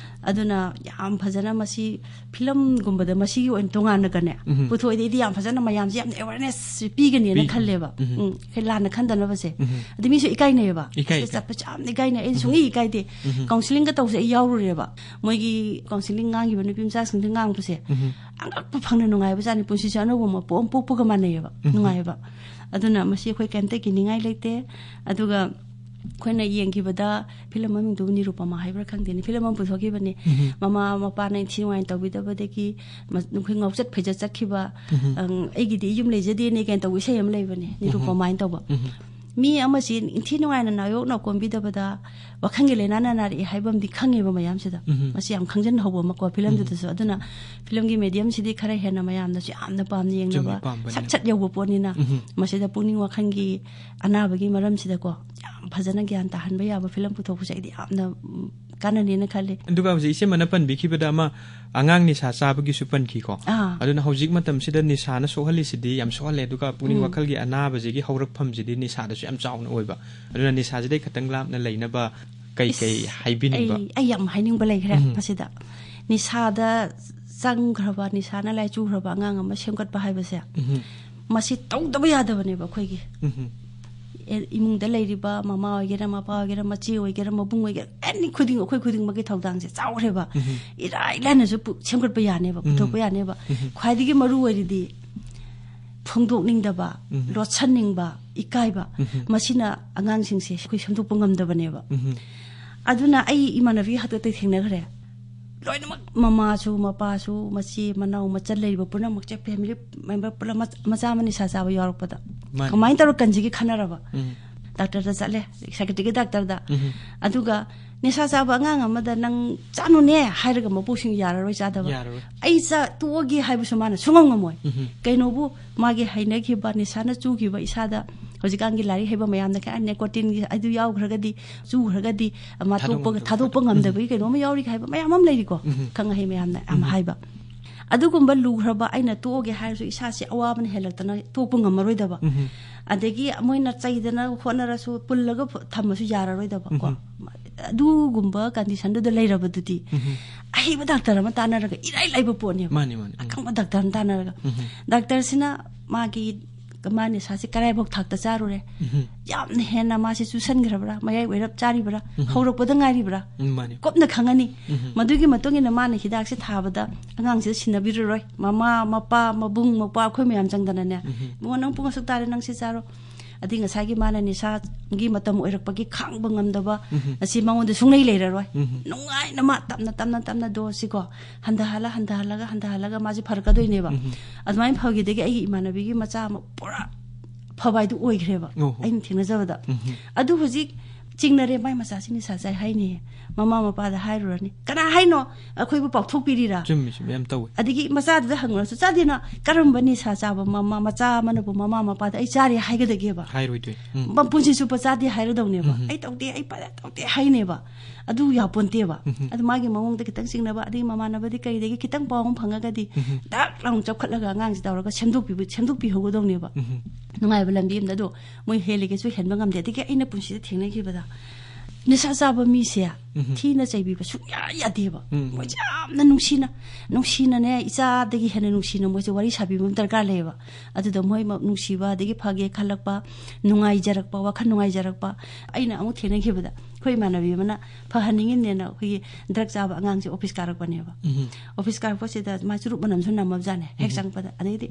ꯑꯗꯨꯅ ꯌꯥꯝ ꯐꯖꯅ ꯃꯁꯤ ꯐꯤꯂꯝꯒꯨꯝꯕꯗ ꯃꯁꯤꯒꯤ ꯑꯣꯏꯅ ꯇꯣꯉꯥꯟꯅꯒꯅꯦ ꯎꯝ꯫ ꯄꯨꯊꯣꯛꯑꯗꯤ ꯑꯩꯗꯤ ꯌꯥꯝ ꯐꯖꯅ ꯃꯌꯥꯝꯁꯦ ꯌꯥꯝꯅ ꯑꯦꯋꯦꯔꯅꯦꯁ ꯄꯤꯒꯅꯦꯅ ꯄꯤ-, ꯈꯜꯂꯦꯕ꯫ ꯎꯝ꯫ ꯎꯝ, ꯑꯩꯈꯣꯏ ꯂꯥꯟꯅ ꯈꯟꯗꯅꯕꯁꯦ꯫ ꯎꯝ꯫ ꯑꯗꯩ ꯃꯤꯁꯨ ꯏꯀꯥꯏꯅꯩꯌꯦꯕ꯫ ꯏꯀꯥꯏ, ꯁꯤꯗ ꯏꯀꯥꯏ꯫ ꯆꯠꯄꯁꯦ ꯌꯥꯝꯅ ꯏꯀꯥꯏꯅꯩ꯫ ꯑꯩꯗꯤ ꯎꯝ꯫ ꯁꯨꯡꯏ ꯏꯀꯥꯏꯗꯦ꯫ ꯎꯝ꯫ ꯀꯥꯎꯟꯁꯤꯂꯤꯡꯒ ꯇꯧꯕꯁꯦ ꯑꯩ ꯌꯥꯎꯔꯨꯔꯦꯕ꯫ ꯃꯣꯏꯒꯤ ꯀꯥꯎꯟꯁꯤꯂꯤꯡ ꯉꯥꯡꯈꯤꯕ ꯅꯨꯄꯤ ꯃꯆꯥꯁꯤꯡꯗ ꯉꯥꯡꯕꯁꯦ ꯎꯝ꯫ ꯑꯉꯛꯄ ꯐꯪꯅ ꯅꯨꯡꯉꯥꯏꯕ ꯖꯥꯠꯅꯤ꯫ ꯄꯨꯟꯁꯤꯁꯦ ꯑꯅꯧꯕ ꯑꯃ ꯄꯣꯛ-, ꯄꯣꯛꯄꯒ ꯃꯥꯟꯅꯩꯌꯦꯕ꯫ ꯎꯝ꯫ ꯅꯨꯡꯉꯥꯏꯌꯦꯕ꯫ ꯑꯗꯨꯅ ꯃꯁꯤ ꯑꯩꯈꯣꯏ ꯀꯩꯝꯇ ꯀꯤꯅꯤꯡꯉꯥꯏ ꯂꯩꯇꯦ꯫ ꯑꯗꯨꯒ ꯑꯩꯈꯣꯏꯅ ꯌꯦꯡꯈꯤꯕꯗ ꯐꯤꯂꯝ ꯃꯃꯤꯡꯗꯨꯕꯨ ꯅꯤꯔꯨꯄꯃꯥ ꯍꯥꯏꯕ꯭ꯔꯥ ꯈꯪꯗꯦꯅꯦ, ꯐꯤꯂꯝ ꯑꯃ ꯄꯨꯊꯣꯛꯈꯤꯕꯅꯦ꯫ ꯎꯝ꯫ ꯃꯃꯥ ꯃꯄꯥꯅ ꯏꯟꯊꯤ ꯅꯨꯡꯉꯥꯏꯅ ꯇꯧꯕꯤꯗꯕꯗꯒꯤ ꯃ-, ꯑꯩꯈꯣꯏ ꯉꯥꯎꯆꯠ ꯐꯩꯖꯠ ꯆꯠꯈꯤꯕ, ꯎꯝ꯫ ꯑꯪ, "ꯑꯩꯒꯤꯗꯤ ꯌꯨꯝ ꯂꯩꯖꯗꯦꯅꯦ" ꯀꯥꯏꯅ ꯇꯧꯕ ꯏꯁꯩ ꯑꯃ ꯂꯩꯕꯅꯦ, ꯎꯝ꯫ ꯅꯤꯔꯨꯄꯃꯥ ꯍꯥꯏꯅ ꯇꯧꯕ꯫ ꯎꯝ꯫ ꯃꯤ ꯑꯃꯁꯤ ꯏꯟꯊꯤ ꯅꯨꯡꯉꯥꯏꯅ ꯅꯥꯌꯣꯛ ꯅꯥꯀꯣꯟꯕꯤꯗꯕꯗ ꯋꯥꯈꯜꯒꯤ ꯂꯥꯏꯅꯥꯅ ꯅꯥꯔꯛꯑꯦ ꯍꯥꯏꯕ ꯑꯃꯗꯤ ꯈꯪꯉꯦꯕ ꯃꯌꯥꯝꯁꯤꯗ꯫ ꯎꯝ꯫ ꯃꯁꯤ ꯌꯥꯝ ꯈꯪꯖꯤꯟꯍꯧꯕ ꯑꯃꯀꯣ, ꯐꯤꯂꯝꯗꯨꯗꯁꯨ꯫ ꯑꯗꯨꯅ ꯐꯤꯂꯝꯒꯤ ꯃꯦꯗꯤꯌꯝꯁꯤꯗꯤ ꯈꯔ ꯍꯦꯟꯅ ꯃꯌꯥꯝꯅꯁꯨ ꯌꯥꯝꯅ ꯄꯥꯝꯅ ꯌꯦꯡꯅꯕ, ꯆꯨꯝꯃꯤ, ꯄꯥꯝꯕꯅꯤꯅ꯫ ꯁꯠ ꯁꯠ ꯌꯧꯕ ꯄꯣꯠꯅꯤꯅ꯫ ꯎꯝ꯫ ꯃꯁꯤꯗ ꯄꯨꯛꯅꯤꯡ ꯋꯥꯈꯜꯒꯤ ꯑꯅꯥꯕꯒꯤ ꯃꯔꯝꯁꯤꯗꯀꯣ ꯌꯥꯝ ꯐꯖꯅ ꯒ꯭ꯌꯥꯟ ꯇꯥꯍꯟꯕ ꯌꯥꯕ ꯐꯤꯂꯝ ꯄꯨꯊꯣꯛꯄꯁꯦ ꯑꯩꯗꯤ ꯌꯥꯝꯅ, ꯎꯝ, ꯀꯥꯟꯅꯅꯦꯅ ꯈꯜꯂꯤ꯫ ꯑꯗꯨꯒ ꯍꯧꯖꯤꯛ ꯏꯆꯦꯃꯅ ꯄꯟꯕꯤꯈꯤꯕꯗ ꯑꯃ ꯑꯉꯥꯡ ꯅꯤꯁꯥ ꯆꯥꯕꯒꯤꯁꯨ ꯄꯟꯈꯤꯀꯣ꯫ ꯑꯥ꯫ ꯑꯗꯨꯅ ꯍꯧꯖꯤꯛ ꯃꯇꯝꯁꯤꯗ ꯅꯤꯁꯥꯅ ꯁꯣꯛꯍꯜꯂꯤꯁꯤꯗꯤ ꯌꯥꯝ ꯁꯣꯛꯍꯜꯂꯦ, ꯑꯗꯨꯒ ꯄꯨꯛꯅꯤꯡ ꯎꯝ꯫ ꯋꯥꯈꯜꯒꯤ ꯑꯅꯥꯕꯁꯤꯒꯤ ꯍꯧꯔꯛꯐꯝꯁꯤꯗꯤ ꯅꯤꯁꯥꯗꯁꯨ ꯌꯥꯝ ꯆꯥꯎꯅ ꯑꯣꯏꯕ꯫ ꯑꯗꯨꯅ ꯅꯤꯁꯥꯁꯤꯗꯩ ꯈꯤꯇꯪ ꯂꯥꯞꯅ ꯂꯩꯅꯕ ꯀꯩ ꯀꯩ ꯏꯁ, ꯍꯥꯏꯕꯤꯅꯤꯡꯕ? ꯑꯩ, ꯑꯩ ꯌꯥꯝ ꯍꯥꯏꯅꯤꯡꯕ ꯂꯩꯈ꯭ꯔꯦ ꯎꯝ꯫ ꯃꯁꯤꯗ꯫ ꯅꯤꯁꯥꯗ ꯆꯪꯈ꯭ꯔꯕ, ꯅꯤꯁꯥꯅ ꯂꯥꯏꯆꯨꯈ꯭ꯔꯕ ꯑꯉꯥꯡ ꯑꯃ ꯁꯦꯝꯒꯠꯄ ꯍꯥꯏꯕꯁꯦ, ꯎꯝ꯫ ꯃꯁꯤ ꯇꯧꯗꯕ ꯌꯥꯗꯕꯅꯦꯕ ꯑꯩꯈꯣꯏꯒꯤ꯫ ꯎꯝ꯫ ꯑꯦ, ꯏꯃꯨꯡꯗ ꯂꯩꯔꯤꯕ ꯃꯃꯥ ꯑꯣꯏꯒꯦꯔꯥ, ꯃꯄꯥ ꯑꯣꯏꯒꯦꯔꯥ, ꯃꯆꯦ ꯑꯣꯏꯒꯦꯔꯥ, ꯃꯕꯨꯡ ꯑꯣꯏꯒꯦꯔꯥ, ꯑꯦꯅꯤ ꯈꯨꯗꯤꯡ, ꯑꯩꯈꯣꯏ ꯈꯨꯗꯤꯡꯃꯛꯀꯤ ꯊꯧꯗꯥꯡꯁꯦ ꯆꯥꯎꯈ꯭ꯔꯦꯕ꯫ ꯎꯝ꯫ ꯏꯔꯥꯏ ꯂꯥꯏꯅꯁꯨ ꯄꯨ-, ꯁꯦꯝꯒꯠꯄ ꯌꯥꯅꯦꯕ, ꯎꯝ꯫ ꯄꯨꯊꯣꯛꯄ ꯌꯥꯅꯦꯕ꯫ ꯎꯝ꯫ ꯈ꯭ꯋꯥꯏꯗꯒꯤ ꯃꯔꯨ ꯑꯣꯏꯔꯤꯗꯤ ꯐꯣꯡꯗꯣꯛꯅꯤꯡꯗꯕ, ꯎꯝ꯫ ꯂꯣꯠꯁꯟꯅꯤꯡꯕ, ꯏꯀꯥꯏꯕ, ꯎꯝ꯫ ꯃꯁꯤꯅ ꯑꯉꯥꯡꯁꯤꯡꯁꯦ ꯑꯩꯈꯣꯏ ꯁꯦꯝꯗꯣꯛꯄ ꯉꯝꯗꯕꯅꯦꯕ꯫ ꯎꯝ꯫ ꯑꯗꯨꯅ ꯑꯩ ꯏꯃꯥꯟꯅꯕꯤ ꯍꯥꯛꯇꯛꯇ ꯊꯦꯡꯅꯈ꯭ꯔꯦ꯫ ꯂꯣꯏꯅꯃꯛ ꯃꯃꯥꯁꯨ, ꯃꯄꯥꯁꯨ, ꯃꯆꯦ, ꯃꯅꯥꯎ, ꯃꯆꯜ ꯂꯩꯔꯤꯕ ꯄꯨꯝꯅꯃꯛꯁꯦ, ꯐꯦꯃꯤꯂꯤ ꯃꯦꯝꯕꯔ ꯄꯨꯂꯞ ꯃꯆ-, ꯃꯆꯥ ꯑꯃ ꯅꯤꯁꯥ ꯆꯥꯕ ꯌꯥꯎꯔꯛꯄꯗ ꯃꯥꯅꯤ꯫ ꯀꯃꯥꯏꯅ ꯇꯧꯔ ꯀꯟꯁꯤꯒꯦ ꯈꯟꯅꯔꯕ꯫ ꯎꯝ꯫ ꯗꯥꯛꯇꯔꯗ ꯆꯠꯂꯦ, ꯁꯥꯏꯀꯦꯇ꯭ꯔꯤꯛꯀꯤ ꯗꯥꯛꯇꯔꯗ꯫ ꯎꯝ꯫ ꯑꯗꯨꯒ ꯅꯤꯁꯥ ꯆꯥꯕ ꯑꯉꯥꯡ ꯑꯃꯗ "ꯅꯪ ꯆꯥꯅꯨꯅꯦ" ꯍꯥꯏꯔꯒ ꯃꯄꯨꯁꯤꯡ ꯌꯥꯔꯔꯣꯏ ꯆꯥꯗꯕ꯫ ꯌꯥꯔꯔꯣꯏ꯫ "ꯑꯩ ꯆꯥ ꯇꯣꯛꯑꯒꯦ" ꯍꯥꯏꯕꯁꯨ ꯃꯥꯅ ꯁꯨꯡꯉꯝ ꯉꯝꯃꯣꯏ꯫ ꯎꯝ꯫ ꯀꯩꯅꯣꯕꯨ ꯃꯥꯒꯤ ꯍꯩꯅꯈꯤꯕ ꯅꯤꯁꯥꯅ ꯆꯨꯈꯤꯕ ꯏꯁꯥꯗ ꯍꯧꯖꯤꯛꯀꯥꯟꯒꯤ ꯂꯥꯏꯔꯤꯛ ꯍꯩꯕ ꯃꯌꯥꯝꯅ ꯀꯩ ꯍꯥꯏ, ꯅꯤꯀꯣꯇꯤꯟꯒꯤ ꯑꯗꯨ ꯌꯥꯎꯈ꯭ꯔꯒꯗꯤ, ꯆꯨꯈ꯭ꯔꯒꯗꯤ, ꯑꯃ ꯊꯥꯗꯣꯛꯄ ꯇꯣꯛꯄꯒ, ꯉꯝꯗꯕ꯫ ꯊꯥꯗꯣꯛꯄ ꯉꯝꯗꯕꯒꯤ ꯀꯩꯅꯣꯝꯃ ꯌꯥꯎꯔꯤ ꯍꯥꯏꯕ ꯃꯌꯥꯝ ꯑꯃ ꯂꯩꯔꯤꯀꯣ, ꯎꯝ꯫ ꯈꯪ ꯑꯍꯩ ꯃꯌꯥꯝꯅ ꯌꯥꯝ ꯎꯝ꯫ ꯍꯥꯏꯕ꯫ ꯑꯗꯨꯒꯨꯝꯕ ꯂꯨꯈ꯭ꯔꯕ ꯑꯩꯅ ꯇꯣꯛꯑꯒꯦ ꯍꯥꯏꯔꯁꯨ ꯏꯁꯥꯁꯦ ꯑꯋꯥꯕꯅ ꯍꯦꯜꯂꯛꯇꯅ ꯇꯣꯛꯄ ꯉꯝꯃꯔꯣꯏꯗꯕ꯫ ꯎꯝ꯫ ꯑꯗꯒꯤ ꯃꯣꯏꯅ ꯆꯩꯗꯅ ꯍꯣꯠꯅꯔꯁꯨ ꯄꯨꯜꯂꯒ ꯐ-, ꯊꯝꯃꯁꯨ ꯌꯥꯔꯔꯣꯏꯗꯕ ꯀꯣ꯫ ꯎꯝ꯫ ꯑꯗꯨꯒꯨꯝꯕ ꯀꯟꯗꯤꯁꯟꯗꯨꯗ ꯂꯩꯔꯕꯗꯨꯗꯤ ꯎꯝ꯫ ꯑꯍꯩꯕ ꯗꯥꯛꯇꯔ ꯑꯃ ꯇꯥꯟꯅꯔꯒ ꯏꯔꯥꯏ ꯂꯥꯏꯕ ꯄꯣꯠꯅꯦꯕ꯫ ꯃꯥꯅꯤ, ꯃꯥꯅꯤ꯫ ꯎꯝ꯫ ꯑꯈꯪꯕ ꯗꯥꯛꯇꯔ ꯑꯃ ꯇꯥꯟꯅꯔꯒ꯫ ꯎꯝ꯫ ꯗꯥꯛꯇꯔꯁꯤꯅ ꯃꯥꯒꯤ ꯃꯥ ꯅꯤꯁꯥꯁꯦ ꯀꯔꯥꯏꯐꯥꯎ ꯊꯥꯛꯇ ꯆꯥꯔꯨꯔꯦ꯫ ꯎꯝ꯫ ꯌꯥꯝꯅ ꯍꯦꯟꯅ ꯃꯥꯁꯦ ꯆꯨꯁꯟꯈ꯭ꯔꯕ꯭ꯔꯥ, ꯃꯌꯥꯏ ꯑꯣꯏꯔꯞ ꯆꯥꯔꯤꯕ꯭ꯔꯥ, ꯎꯝ꯫ ꯍꯧꯔꯛꯄꯗ ꯉꯥꯏꯔꯤꯕ꯭ꯔꯥ? ꯎꯝ, ꯃꯥꯅꯤ꯫ ꯀꯨꯞꯅ ꯈꯪꯉꯅꯤ꯫ ꯎꯝ꯫ ꯃꯗꯨꯒꯤ ꯃꯇꯨꯡ ꯏꯟꯅ ꯃꯥꯅ ꯍꯤꯗꯥꯛꯁꯦ ꯊꯥꯕꯗ ꯑꯉꯥꯡꯁꯤꯗ ꯁꯤꯟꯅꯕꯤꯔꯔꯣꯏ꯫ ꯃꯃꯥ, ꯃꯄꯥ, ꯃꯕꯨꯡ, ꯃꯧꯄ꯭ꯋꯥ ꯑꯩꯈꯣꯏ ꯃꯌꯥꯝ ꯆꯪꯗꯅꯅꯦ, ꯎꯝ꯫ "ꯏꯕꯨꯡꯉꯣ, ꯅꯪ ꯄꯨꯡ ꯑꯁꯨꯛ ꯇꯥꯔꯦ, ꯅꯪ ꯁꯤ ꯆꯥꯔꯣ"꯫ ꯑꯗꯩ ꯉꯁꯥꯏꯒꯤ ꯃꯥꯅ ꯅꯤꯁꯥꯒꯤ ꯃꯇꯝ ꯑꯣꯏꯔꯛꯄꯒꯤ ꯈꯥꯡꯕ ꯉꯝꯗꯕ ꯎꯝ꯫ ꯑꯁꯤ ꯃꯉꯣꯟꯗ ꯁꯨꯡꯂꯩ ꯂꯩꯔꯔꯣꯏ꯫ ꯎꯝ꯫ ꯅꯨꯡꯉꯥꯏꯅ ꯃꯥ ꯇꯞꯅ, ꯇꯞꯅ, ꯇꯞꯅ ꯗꯣꯁꯁꯤꯀꯣ ꯍꯟꯊꯍꯜꯂ, ꯍꯟꯊꯍꯜꯂꯒ, ꯍꯟꯊꯍꯜꯂꯒ ꯃꯥꯁꯦ ꯐꯔꯛꯀꯗꯣꯏꯅꯦꯕ꯫ ꯎꯝ꯫ ꯑꯗꯨꯃꯥꯏꯅ ꯐꯈꯤꯗꯒꯤ ꯑꯩꯒꯤ ꯏꯃꯥꯟꯅꯕꯤꯒꯤ ꯃꯆꯥ ꯑꯃ ꯄꯨꯔꯥ ꯐꯕ ꯍꯥꯏꯗꯨ ꯑꯣꯏꯈ꯭ꯔꯦꯕ꯫ ꯑꯣꯍꯣ꯫ ꯑꯩꯅ ꯊꯦꯡꯅꯖꯕꯗ꯫ ꯎꯝ꯫ ꯑꯗꯨ ꯍꯧꯖꯤꯛ ꯆꯤꯡꯅꯔꯦ, "ꯃꯥꯏ ꯃꯆꯥꯁꯤ ꯅꯤꯁꯥ ꯆꯥꯏ" ꯍꯥꯏꯅꯤ꯫ ꯃꯃꯥ ꯃꯄꯥꯗ ꯍꯥꯏꯔꯨꯔꯅꯤ, "ꯀꯅꯥ ꯍꯥꯏꯅꯣ?" ꯑꯩꯈꯣꯏꯕꯨ ꯄꯥꯎꯊꯣꯛꯄꯤꯔꯤꯔꯥ? ꯆꯨꯝꯃꯤ, ꯆꯨꯝꯃꯤ, ꯌꯥꯝ ꯇꯧꯋꯤ꯫ ꯑꯗꯒꯤ ꯃꯆꯥꯗꯨꯗ ꯍꯪꯉꯨꯔꯁꯨ, "ꯆꯥꯗꯦꯅ ꯀꯔꯝꯕ ꯅꯤꯁꯥ ꯆꯥꯕ ꯃꯃꯥ, ꯃꯆꯥ ꯑꯃꯅꯕꯨ ꯃꯃꯥ ꯃꯄꯥꯗ ꯑꯩ ꯆꯥꯔꯦ ꯍꯥꯏꯒꯗꯒꯦꯕ?" ꯍꯥꯏꯔꯣꯏꯗꯣꯏ꯫ ꯎꯝ꯫ ꯃ-, ꯄꯨꯟꯁꯤ ꯆꯨꯞꯄ ꯆꯥꯗꯦ ꯍꯥꯏꯔꯗꯧꯅꯦꯕ꯫ ꯎꯝ꯫ "ꯑꯩ ꯇꯧꯗꯦ, ꯑꯩ ꯐꯖ ꯇꯧꯗꯦ" ꯍꯥꯏꯅꯦꯕ꯫ ꯑꯗꯨ ꯌꯥꯄꯣꯟꯇꯦꯕ꯫ ꯎꯝ꯫ ꯑꯗꯨ ꯃꯥꯒꯤ ꯃꯑꯣꯡꯗ ꯈꯤꯇꯪ ꯆꯤꯡꯅꯕ, ꯑꯗꯒꯤ ꯃꯃꯥꯟꯅꯕꯗꯤ ꯀꯩꯗꯒꯤ ꯈꯤꯇꯪ ꯄꯥꯎ ꯑꯃ ꯐꯪꯉꯒꯗꯤ ꯎꯝ꯫ ꯗꯛ ꯂꯥꯎꯅ ꯆꯞꯈꯠꯂꯒ ꯑꯉꯥꯡꯁꯤ ꯇꯧꯔꯒ ꯁꯦꯝꯗꯣꯛꯄꯤꯕ, ꯁꯦꯝꯗꯣꯛꯄꯤꯍꯧꯒꯗꯧꯅꯦꯕ꯫ ꯎꯝ꯫ ꯅꯨꯡꯉꯥꯏꯕ ꯂꯝꯕꯤ ꯑꯃꯗ꯫ ꯑꯗꯣ ꯃꯣꯏ ꯍꯦꯜꯂꯤꯒꯦꯁꯨ ꯍꯦꯟꯕ ꯉꯝꯗꯦ꯫ ꯑꯗꯒꯤ ꯑꯩꯅ ꯄꯨꯟꯁꯤꯗ ꯊꯦꯡꯅꯈꯤꯕꯗ ꯅꯤꯁꯥ ꯆꯥꯕ ꯃꯤꯁꯦ ꯎꯝ꯫ ꯊꯤꯅ ꯆꯩꯕꯤꯕ ꯁꯨꯡꯌꯥ ꯌꯥꯗꯦꯕ꯫ ꯎꯝ꯫ ꯃꯣꯏꯁꯦ ꯌꯥꯝꯅ ꯅꯨꯡꯁꯤꯅ, ꯅꯨꯡꯁꯤꯅꯅꯦ, ꯏꯆꯥꯗꯒꯤ ꯍꯦꯟꯅ ꯅꯨꯡꯁꯤꯅ ꯃꯣꯏꯁꯦ ꯋꯥꯔꯤ ꯁꯥꯕꯤꯕ ꯑꯃ ꯗꯔꯀꯥꯔ ꯂꯩꯌꯦꯕ꯫ ꯑꯗꯨꯗ ꯃꯣꯏ ꯃ-, ꯅꯨꯡꯁꯤꯕ, ꯑꯗꯒꯤ ꯐꯒꯦ ꯈꯜꯂꯛꯄ, ꯅꯨꯡꯉꯥꯏꯖꯔꯛꯄ, ꯋꯥꯈꯜ ꯅꯨꯡꯉꯥꯏꯖꯔꯛꯄ꯫ ꯑꯩꯅ ꯑꯃꯨꯛ ꯊꯦꯡꯅꯈꯤꯕꯗ ꯑꯩꯈꯣꯏ ꯏꯃꯥꯟꯅꯕꯤ ꯑꯃꯅ ꯐꯍꯟꯅꯤꯡꯉꯤꯅꯦꯅ ꯑꯩꯈꯣꯏꯒꯤ ꯗ꯭ꯔꯒ ꯆꯥꯕ ꯑꯉꯥꯡꯁꯦ ꯑꯣꯐꯤꯁ ꯀꯥꯔꯛꯄꯅꯦꯕ꯫ ꯎꯝ꯫ ꯑꯣꯐꯤꯁ ꯀꯥꯔꯛꯄꯁꯤꯗ ꯃꯥ ꯆꯨꯔꯨꯞ ꯃꯅꯝꯁꯨ ꯅꯝꯃꯕꯖꯥꯠꯅꯦ꯫ ꯍꯦꯛ ꯎꯝ꯫ ꯆꯪꯉꯛꯄꯗ꯫ ꯑꯗꯩꯗꯤ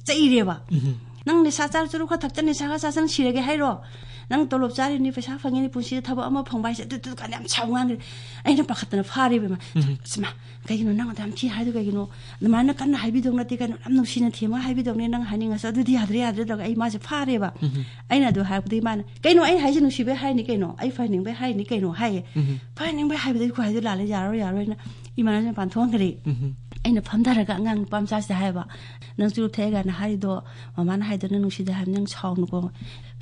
ꯆꯩꯔꯦꯕ꯫ ꯎꯝ꯫ "ꯅꯪ ꯅꯤꯁꯥ ꯆꯥꯔ ꯆꯨꯔꯨꯞ ꯈꯔ ꯊꯛꯇꯅ ꯅꯤꯁꯥ ꯈꯔ ꯆꯥꯁꯤꯟ ꯁꯤꯔꯒꯦ ꯍꯥꯏꯔꯣ? ꯅꯪ ꯇꯣꯂꯣꯞ ꯆꯥꯔꯤꯅꯤ, ꯄꯩꯁꯥ ꯐꯪꯉꯤꯅꯤ, ꯄꯨꯟꯁꯤꯗ ꯊꯕꯛ ꯑꯃ ꯐꯪꯕ ꯍꯥꯏꯁꯦ ꯑꯗꯨ, ꯑꯗꯨ ꯀꯥꯟꯗ ꯌꯥꯝ ꯁꯥꯎ ꯉꯥꯡꯈ꯭ꯔꯦ"꯫ ꯑꯩꯅ ꯄꯥꯈꯠꯇꯅ ꯐꯥꯔꯦꯕ ꯏꯃꯥ꯫ ꯎꯝ꯫ "ꯁꯤꯃ, ꯀꯩꯒꯤꯅꯣ ꯅꯪ ꯑꯗꯨ ꯌꯥꯝ ꯊꯤ ꯍꯥꯏꯗꯣ ꯀꯩꯒꯤꯅꯣ? ꯑꯗꯨꯃꯥꯏꯅ ꯀꯟꯅ ꯍꯥꯏꯕꯤꯗꯧ ꯅꯠꯇꯦ ꯀꯩꯅꯣ, ꯌꯥꯝ ꯅꯨꯡꯁꯤꯅ ꯊꯦꯝꯃ ꯍꯥꯏꯕꯤꯗꯧꯅꯦ, ꯅꯪ ꯍꯥꯏꯅꯤꯡꯉꯁꯨ ꯑꯗꯨꯗꯤ ꯌꯥꯗ꯭ꯔꯦ, ꯌꯥꯗ꯭ꯔꯦ" ꯇꯧꯔꯒ ꯑꯩ ꯃꯥꯁꯦ ꯐꯥꯔꯦꯕ꯫ ꯎꯝ꯫ ꯑꯩꯅ ꯑꯗꯨ ꯍꯥꯏꯔꯛꯄꯗꯒꯤ ꯃꯥꯅ, "ꯀꯩꯅꯣ ꯑꯩ ꯍꯥꯏꯁꯦ ꯅꯨꯡꯁꯤꯕꯩ ꯍꯥꯏꯅꯤ ꯀꯩꯅꯣ, ꯑꯩ ꯐꯍꯟꯅꯤꯡꯕꯩ ꯍꯥꯏꯅꯤ ꯀꯩꯅꯣ" ꯍꯥꯏꯌꯦ꯫ ꯎꯝ꯫ "ꯐꯍꯟꯅꯤꯡꯕꯩ ꯍꯥꯏꯕꯗꯤ ꯑꯩ ꯈꯨꯍꯥꯏꯗꯣ ꯂꯥꯜꯂꯦ, ꯌꯥꯔꯣꯏ, ꯌꯥꯔꯣꯏꯅ" ꯏꯃꯥꯟꯅꯕꯤ ꯃꯄꯥꯟ ꯊꯣꯛꯍꯟꯈ꯭ꯔꯦ꯫ ꯎꯝ꯫ ꯑꯩꯅ ꯐꯝꯊꯔꯒ ꯑꯉꯥꯡ ꯅꯨꯄꯥ ꯃꯆꯥꯁꯤꯗ ꯍꯥꯏꯕ, "ꯅꯪ ꯆꯨꯔꯨꯞ ꯊꯛꯑꯦ ꯀꯥꯏꯅ ꯍꯥꯏꯔꯤꯗꯣ ꯃꯃꯥꯅ ꯍꯥꯏꯗꯣ ꯅꯪ ꯅꯨꯡꯁꯤꯗꯦ ꯍꯥꯏꯕ, ꯅꯪ ꯁꯥꯎꯅꯨꯀꯣ꯫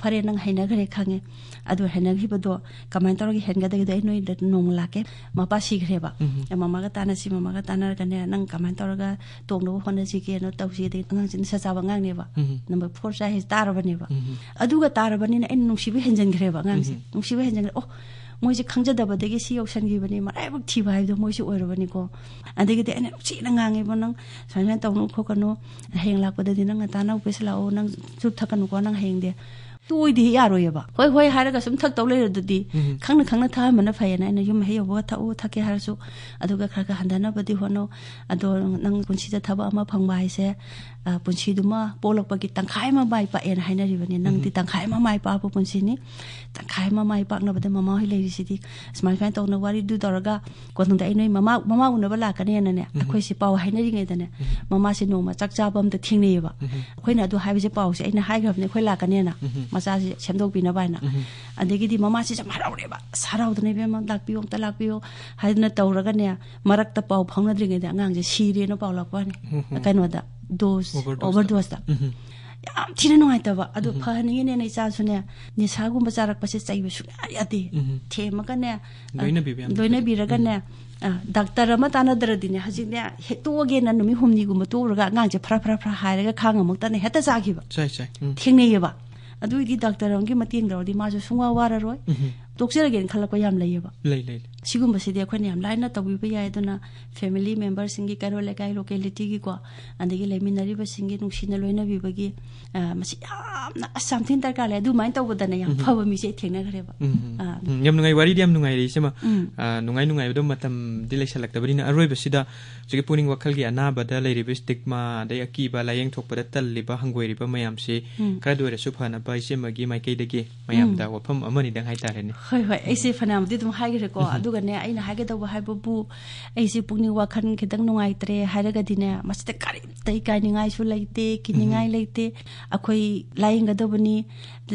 ꯐꯔꯦ, ꯅꯪ ꯍꯩꯅꯈ꯭ꯔꯦ ꯈꯪꯉꯦ꯫ ꯑꯗꯨ ꯍꯩꯅꯈꯤꯕꯗꯣ ꯀꯃꯥꯏꯅ ꯇꯧꯔꯒ ꯍꯦꯟꯒꯗꯒꯦꯗꯣ ꯑꯩ ꯅꯣꯏꯗ ꯅꯣꯡꯃ ꯂꯥꯛꯀꯦ"꯫ ꯃꯄꯥ ꯁꯤꯈ꯭ꯔꯦꯕ꯫ ꯎꯝ꯫ "ꯑꯦ, ꯃꯃꯥꯒ ꯇꯥꯟꯅꯁꯤ, ꯃꯃꯥꯒ ꯇꯥꯟꯅꯔꯒꯅꯦ ꯅꯪ ꯀꯃꯥꯏꯅ ꯇꯧꯔꯒ ꯇꯣꯡꯅꯕ ꯍꯣꯠꯅꯁꯤꯒꯦꯅ ꯇꯧꯁꯤ"꯫ ꯑꯗꯩ ꯑꯉꯥꯡꯁꯤ ꯅꯤꯁꯥ ꯆꯥꯕ ꯑꯉꯥꯡꯅꯦꯕ꯫ ꯎꯝ꯫ ꯅꯝꯕꯔ ꯐꯣꯔ ꯆꯥꯏ ꯍꯥꯏꯁꯦ ꯇꯥꯔꯕꯅꯦꯕ꯫ ꯎꯝ꯫ ꯑꯗꯨꯒ ꯇꯥꯔꯕꯅꯤꯅ ꯑꯩꯅ ꯅꯨꯡꯁꯤꯕ ꯍꯦꯟꯖꯤꯟꯈ꯭ꯔꯦꯕ ꯑꯉꯥꯡꯁꯦ꯫ ꯎꯝ꯫ ꯅꯨꯡꯁꯤꯕ ꯍꯦꯟꯖꯤꯟꯈ꯭ꯔꯦ꯫ ꯑꯣ, ꯃꯣꯏꯁꯦ ꯈꯪꯖꯗꯕꯗꯒꯤ ꯁꯤ ꯌꯧꯁꯟꯈꯤꯕꯅꯤ, ꯃꯔꯥꯏꯕꯛ ꯊꯤꯕ ꯍꯥꯏꯕꯗꯣ ꯃꯣꯏꯁꯦ ꯑꯣꯏꯔꯕꯅꯤꯀꯣ꯫ ꯑꯗꯒꯤꯗꯤ ꯑꯩꯅ ꯅꯨꯡꯁꯤꯅ ꯉꯥꯡꯉꯦꯕ, "ꯅꯪ ꯁꯨꯃꯥꯏꯅ ꯇꯧꯅꯨ ꯈꯣꯠꯀꯅꯨ, ꯍꯌꯦꯡ ꯂꯥꯛꯄꯗꯗꯤ ꯅꯪ ꯉꯟꯇꯥꯅ ꯑꯣꯐꯤꯁ ꯂꯥꯛꯑꯣ, ꯅꯪ ꯆꯨꯔꯨꯞ ꯊꯛꯀꯅꯨꯀꯣ ꯅꯪ ꯍꯌꯦꯡꯗꯤ"꯫ ꯇꯣꯏꯗꯤ ꯌꯥꯔꯣꯏꯌꯦꯕ꯫ "ꯍꯣꯏ, ꯍꯣꯏ" ꯍꯥꯏꯔꯒ ꯁꯨꯝ ꯊꯛꯇꯧ ꯂꯩꯔꯗꯨꯗꯤ, ꯎꯝ꯫ ꯈꯪꯅ ꯈꯪꯅ ꯊꯛꯍꯟꯕꯅ ꯐꯩꯌꯦꯅ ꯑꯩꯅ ꯌꯨꯝ ꯍꯦꯛ ꯌꯧꯕꯒ "ꯊꯛꯎ, ꯊꯛꯀꯦ ꯍꯥꯏꯔꯁꯨ, ꯑꯗꯨꯒ ꯈꯔ ꯈꯔ ꯍꯟꯊꯅꯕꯗꯤ ꯍꯣꯠꯅꯧ꯫ ꯑꯗꯣ ꯅꯪ ꯄꯨꯟꯁꯤꯗ ꯊꯕꯛ ꯑꯃ ꯐꯪꯕ ꯍꯥꯏꯁꯦ, ꯑ, ꯄꯨꯟꯁꯤꯗꯨꯃ ꯄꯣꯛꯂꯛꯄꯒꯤ ꯇꯪꯈꯥꯏ ꯑꯃ ꯃꯥꯏ ꯄꯥꯛꯑꯦꯅ ꯍꯥꯏꯅꯔꯤꯕꯅꯤ꯫ ꯅꯪꯗꯤ ꯎꯝ꯫ ꯇꯪꯈꯥꯏ ꯑꯃ ꯃꯥꯏ ꯄꯥꯛꯄ ꯄꯨꯟꯁꯤꯅꯤ꯫ ꯇꯪꯈꯥꯏ ꯑꯃ ꯃꯥꯏ ꯄꯥꯛꯅꯕꯗ ꯃꯃꯥ ꯍꯣꯏ ꯂꯩꯔꯤꯁꯤꯗꯤ ꯁꯨꯃꯥꯏ ꯁꯨꯃꯥꯏꯅ ꯇꯧꯅ ꯋꯥꯔꯤꯗꯨ ꯇꯧꯔꯒ ꯀꯣꯟꯊꯪꯗ ꯑꯩ ꯅꯣꯏ ꯃꯃꯥ, ꯃꯃꯥ ꯎꯅꯕ ꯂꯥꯛꯀꯅꯦꯅꯅꯦ", ꯎꯝ꯫ ꯑꯩꯈꯣꯏꯁꯦ ꯄꯥꯎ ꯍꯥꯏꯅꯔꯤꯉꯩꯗꯅꯦ, ꯎꯝ꯫ ꯃꯃꯥꯁꯦ ꯅꯣꯡꯃ ꯆꯥꯛ ꯆꯥꯕ ꯑꯝꯗ ꯊꯦꯡꯅꯩꯌꯦꯕ꯫ ꯎꯝ꯫ ꯑꯩꯈꯣꯏꯅ ꯑꯗꯨ ꯍꯥꯏꯕꯁꯦ ꯄꯥꯎꯁꯦ ꯑꯩꯅ ꯍꯥꯏꯈ꯭ꯔꯕꯅꯦ ꯑꯩꯈꯣꯏ ꯂꯥꯛꯀꯅꯦꯅ꯫ ꯎꯝ꯫ ꯃꯆꯥꯁꯦ ꯁꯦꯝꯗꯣꯛꯄꯤꯅꯕ ꯍꯥꯏꯅ꯫ ꯎꯝ꯫ ꯑꯗꯒꯤꯗꯤ ꯃꯃꯥꯁꯦ ꯌꯥꯝ ꯍꯔꯥꯎꯔꯦꯕ꯫ "ꯑꯁ, ꯍꯔꯥꯎꯗꯅ ꯏꯕꯦꯝꯃ, ꯂꯥꯛꯄꯤꯌꯨ, ꯑꯝꯇ ꯂꯥꯛꯄꯤꯌꯨ" ꯍꯥꯏꯗꯅ ꯇꯧꯔꯒꯅꯦ, ꯃꯔꯛꯇ ꯄꯥꯎ ꯐꯥꯎꯅꯗ꯭ꯔꯤꯉꯩꯗ ꯑꯉꯥꯡꯁꯦ ꯁꯤꯔꯦꯅ ꯄꯥꯎ ꯂꯥꯛꯄ ꯋꯥꯅꯤ꯫ ꯎꯝ, ꯎꯝ꯫ ꯀꯩꯅꯣꯗ, ꯗꯣꯁ, Overdose ꯇ꯫ Overdose ꯇ꯫ ꯎꯝ꯫ ꯌꯥꯝ ꯊꯤꯅ ꯅꯨꯡꯉꯥꯏꯇꯕ꯫ ꯑꯗꯣ ꯎꯝ꯫ ꯐꯍꯟꯅꯤꯡꯉꯤꯅꯦꯅ ꯏꯆꯥꯁꯨꯅꯦ, ꯅꯤꯁꯥꯒꯨꯝꯕ ꯆꯥꯔꯛꯄꯁꯦ ꯆꯩꯕ ꯁꯨꯡꯌꯥ ꯌꯥꯗꯦ꯫ ꯎꯝ꯫ ꯊꯦꯝꯃꯒꯅꯦ, ꯑ, ꯂꯣꯏꯅꯕꯤꯕ ꯌꯥꯝ ꯂꯣꯏꯅꯕꯤꯔꯒꯅꯦ, ꯎꯝ꯫ ꯑ, ꯗꯥꯛꯇꯔ ꯑꯃ ꯇꯥꯟꯅꯗ꯭ꯔꯗꯤꯅꯦ, ꯍꯧꯖꯤꯛꯅꯦ, ꯍꯦꯛ ꯇꯣꯛꯑꯒꯦꯅ ꯅꯨꯃꯤꯠ ꯍꯨꯝꯅꯤꯒꯨꯝꯕ ꯇꯣꯛꯎꯔꯒ ꯑꯉꯥꯡꯁꯦ ꯐꯔꯥ ꯐꯔꯥ ꯐꯔꯥ ꯍꯥꯏꯔꯒ ꯈꯥꯡ ꯑꯃꯨꯛꯇꯅꯦ ꯍꯦꯛꯇ ꯆꯥꯈꯤꯕ꯫ ꯆꯥꯏ, ꯆꯥꯏ꯫ ꯎꯝ꯫ ꯊꯦꯡꯅꯩꯌꯦꯕ꯫ ꯑꯗꯨꯏꯗꯤ ꯗꯥꯛꯇꯔ ꯑꯃꯒꯤ ꯃꯇꯦꯡ ꯂꯧꯔꯗꯤ ꯃꯥꯁꯨ ꯁꯨꯡꯋꯥ ꯋꯥꯔꯔꯣꯏ꯫ ꯎꯝ꯫ ꯇꯣꯛꯆꯔꯒꯦꯅ ꯈꯜꯂꯛꯄ ꯌꯥꯝ ꯂꯩꯌꯦꯕ꯫ ꯂꯩ, ꯂꯩ, ꯂꯩ꯫ ꯁꯤꯒꯨꯝꯕꯁꯤꯗꯤ ꯑꯩꯈꯣꯏꯅ ꯌꯥꯝ ꯂꯥꯏꯅ ꯇꯧꯕꯤꯕ ꯌꯥꯏ꯫ ꯑꯗꯨꯅ family member ꯁꯤꯡꯒꯤ, ꯀꯩꯔꯣꯜ ꯂꯩꯀꯥꯏ, locality ꯒꯤꯀꯣ, ꯑꯗꯒꯤ ꯂꯩꯃꯤꯟꯅꯔꯤꯕꯁꯤꯡꯒꯤ ꯅꯨꯡꯁꯤꯅ ꯂꯣꯏꯅꯕꯤꯕꯒꯤ, ꯑ, ꯃꯁꯤ ꯌꯥꯝꯅ, ꯑꯁ, ꯌꯥꯝ ꯊꯤꯅ ꯗꯔꯀꯥꯔ ꯂꯩ꯫ ꯑꯗꯨꯃꯥꯏꯅ ꯇꯧꯕꯗꯅ ꯌꯥꯝ ꯎꯝ꯫ ꯐꯕ ꯃꯤꯁꯦ ꯑꯩ ꯊꯦꯡꯅꯈ꯭ꯔꯦꯕ꯫ ꯎꯝ, ꯎꯝ꯫ ꯑꯥ꯫ ꯎꯝ, ꯌꯥꯝ ꯅꯨꯡꯉꯥꯏ, ꯋꯥꯔꯤꯗꯤ ꯌꯥꯝ ꯅꯨꯡꯉꯥꯏꯔꯦ, ꯏꯆꯦꯃ꯫ ꯎꯝ꯫ ꯑ, ꯅꯨꯡꯉꯥꯏ ꯅꯨꯡꯉꯥꯏꯕꯗꯣ ꯃꯇꯝꯗꯤ ꯂꯩꯁꯜꯂꯛꯇꯕꯅꯤꯅ, ꯑꯔꯣꯏꯕꯁꯤꯗ ꯍꯧꯖꯤꯛꯀꯤ ꯄꯨꯛꯅꯤꯡ ꯋꯥꯈꯜꯒꯤ ꯑꯅꯥꯕꯗ ꯂꯩꯔꯤꯕ stigma, ꯑꯗꯩ ꯑꯀꯤꯕ, ꯂꯥꯏꯌꯦꯡ ꯊꯣꯛꯄꯗ ꯇꯜꯂꯤꯕ, ꯍꯪꯒꯣꯏꯔꯤꯕ ꯃꯌꯥꯝꯁꯤ ꯎꯝ꯫ ꯈꯔꯗ ꯑꯣꯏꯔꯁꯨ ꯐꯅꯕ ꯏꯆꯦꯃꯒꯤ ꯃꯥꯏꯀꯩꯗꯒꯤ ꯃꯌꯥꯝꯗ ꯎꯝ꯫ ꯋꯥꯐꯝ ꯑꯃꯅꯤꯗꯪ ꯍꯥꯏꯇꯥꯔꯦꯅꯦ꯫ ꯍꯣꯏ, ꯍꯣꯏ, ꯑꯩꯁꯦ ꯎꯝ꯫ ꯐꯅꯌꯥꯝꯗꯤ ꯑꯗꯨꯝ ꯍꯥꯏꯈ꯭ꯔꯦꯀꯣ꯫ ꯎꯝ꯫ ꯑꯗꯨꯒꯅꯦ, ꯑꯩꯅ ꯍꯥꯏꯒꯗꯧꯕ ꯍꯥꯏꯕꯕꯨ, ꯑꯩꯁꯦ ꯄꯨꯛꯅꯤꯡ ꯋꯥꯈꯜ ꯈꯤꯇꯪ ꯅꯨꯡꯉꯥꯏꯇ꯭ꯔꯦ ꯍꯥꯏꯔꯒꯗꯤꯅꯦ, ꯃꯁꯤꯗ ꯀꯔꯤꯝꯇ ꯏꯀꯥꯏꯅꯤꯡꯉꯥꯏꯁꯨ ꯂꯩꯇꯦ, ꯀꯤꯅꯤꯡꯉꯥꯏ ꯎꯝ꯫ ꯂꯩꯇꯦ꯫ ꯑꯩꯈꯣꯏ ꯂꯥꯏꯌꯦꯡꯒꯗꯕꯅꯤ꯫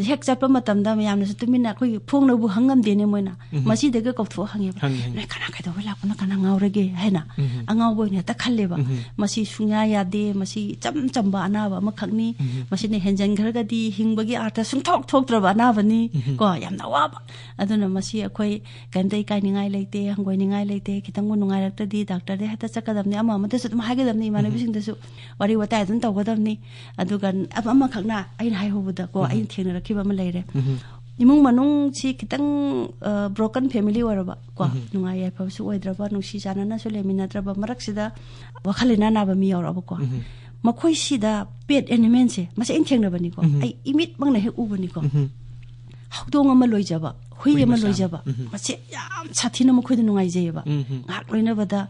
ꯍꯦꯛ ꯆꯠꯄ ꯃꯇꯝꯗ ꯃꯌꯥꯝꯅꯁꯨ ꯇꯨꯃꯤꯟꯅ ꯑꯩꯈꯣꯏꯒꯤ ꯐꯣꯡꯅꯕꯨ ꯍꯪꯉꯝꯗꯦꯅꯦ ꯃꯣꯏꯅ꯫ ꯎꯝ꯫ ꯃꯁꯤꯗꯒ ꯀꯧꯊꯣꯛꯑ ꯍꯪꯉꯦꯕ꯫ ꯍꯪꯉꯤ, ꯍꯪꯉꯤ꯫ "ꯅꯣꯏ ꯀꯅꯥ ꯀꯩꯗꯧꯕ ꯂꯥꯛꯄꯅꯣ? ꯀꯅꯥ ꯉꯥꯎꯔꯒꯦ?" ꯍꯥꯏꯅ꯫ ꯎꯝ꯫ ꯑꯉꯥꯎꯕ ꯑꯣꯏꯅ ꯍꯦꯛꯇ ꯈꯜꯂꯦꯕ꯫ ꯎꯝ꯫ "ꯃꯁꯤ ꯁꯨꯡꯌꯥ ꯌꯥꯗꯦ, ꯃꯁꯤ ꯏꯆꯝ ꯆꯝꯕ ꯑꯅꯥꯕ ꯑꯃꯈꯛꯅꯤ, ꯎꯝ꯫ ꯃꯁꯤꯅ ꯍꯦꯟꯖꯟꯈ꯭ꯔꯒꯗꯤ ꯍꯤꯡꯕꯒꯤ ꯑꯥꯔꯊ ꯁꯨꯡꯊꯣꯛ ꯊꯣꯛꯇ꯭ꯔꯕ ꯑꯅꯥꯕꯅꯤ", ꯎꯝ꯫ ꯀꯣ, ꯌꯥꯝꯅ ꯑꯋꯥꯕ꯫ ꯑꯗꯨꯅ ꯃꯁꯤ ꯑꯩꯈꯣꯏ ꯀꯩꯝꯇ ꯏꯀꯥꯏꯅꯤꯡꯉꯥꯏ ꯂꯩꯇꯦ, ꯍꯪꯒꯣꯏꯅꯤꯡꯉꯥꯏ ꯂꯩꯇꯦ, ꯈꯤꯇꯪꯕꯨ ꯅꯨꯡꯉꯥꯏꯔꯛꯇ꯭ꯔꯗꯤ ꯗꯥꯛꯇꯔꯗ ꯍꯦꯛꯇ ꯆꯠꯀꯗꯕꯅꯤ꯫ ꯑꯃ ꯑꯃꯗꯁꯨ ꯑꯗꯨꯝ ꯍꯥꯏꯒꯗꯕꯅꯤ, ꯎꯝ꯫ ꯏꯃꯥꯟꯅꯕꯤꯁꯤꯡꯗꯁꯨ ꯋꯥꯔꯤ ꯋꯥꯇꯥꯏ ꯑꯗꯨꯝ ꯇꯧꯒꯗꯕꯅꯤ꯫ ꯑꯗꯨꯒ ꯑꯃ-, ꯑꯃꯈꯛꯅ ꯑꯩꯅ ꯍꯥꯏꯍꯧꯕꯗ ꯀꯣ, ꯎꯝ꯫ ꯑꯩꯅ ꯊꯦꯡꯅꯔꯛꯈꯤꯕ ꯑꯃ ꯂꯩꯔꯦ꯫ ꯎꯝ꯫ ꯏꯃꯨꯡ ꯃꯅꯨꯡꯁꯤ ꯈꯤꯇꯪ, ꯑ, broken family ꯑꯣꯏꯔꯕ ꯀꯣ, ꯎꯝ꯫ ꯅꯨꯡꯉꯥꯏ ꯌꯥꯏꯐꯕꯁꯨ ꯑꯣꯏꯗ꯭ꯔꯕ, ꯅꯨꯡꯁꯤ ꯆꯥꯟꯅꯅꯁꯨ ꯂꯩꯃꯤꯟꯅꯗ꯭ꯔꯕ ꯃꯔꯛꯁꯤꯗ ꯋꯥꯈꯜ ꯂꯩꯅꯥ ꯅꯥꯕ ꯃꯤ ꯌꯥꯎꯔꯛꯑꯕꯀꯣ꯫ ꯎꯝ꯫ ꯃꯈꯣꯏꯁꯤꯗ ꯄꯦꯠ ꯑꯦꯅꯤꯃꯦꯜꯁꯦ, ꯃꯁꯤ ꯑꯩꯅ ꯊꯦꯡꯅꯕꯅꯤꯀꯣ, ꯎꯝ꯫ ꯑꯩ ꯏꯃꯤꯠꯃꯛꯅ ꯍꯦꯛ ꯎꯕꯅꯤꯀꯣ꯫ ꯎꯝ꯫ ꯍꯧꯗꯣꯡ ꯑꯃ ꯂꯣꯏꯖꯕ, ꯍꯨꯏ ꯍꯨꯏ ꯑꯃ ꯃꯆꯥ꯫ ꯂꯣꯏꯖꯕ, ꯎꯝ꯫ ꯃꯁꯤ ꯌꯥꯝ ꯁꯥꯊꯤꯅ ꯃꯈꯣꯏꯗ ꯅꯨꯡꯉꯥꯏꯖꯩꯌꯦꯕ꯫ ꯎꯝ꯫ ꯉꯥꯏꯍꯥꯛ ꯂꯣꯏꯅꯕꯗ,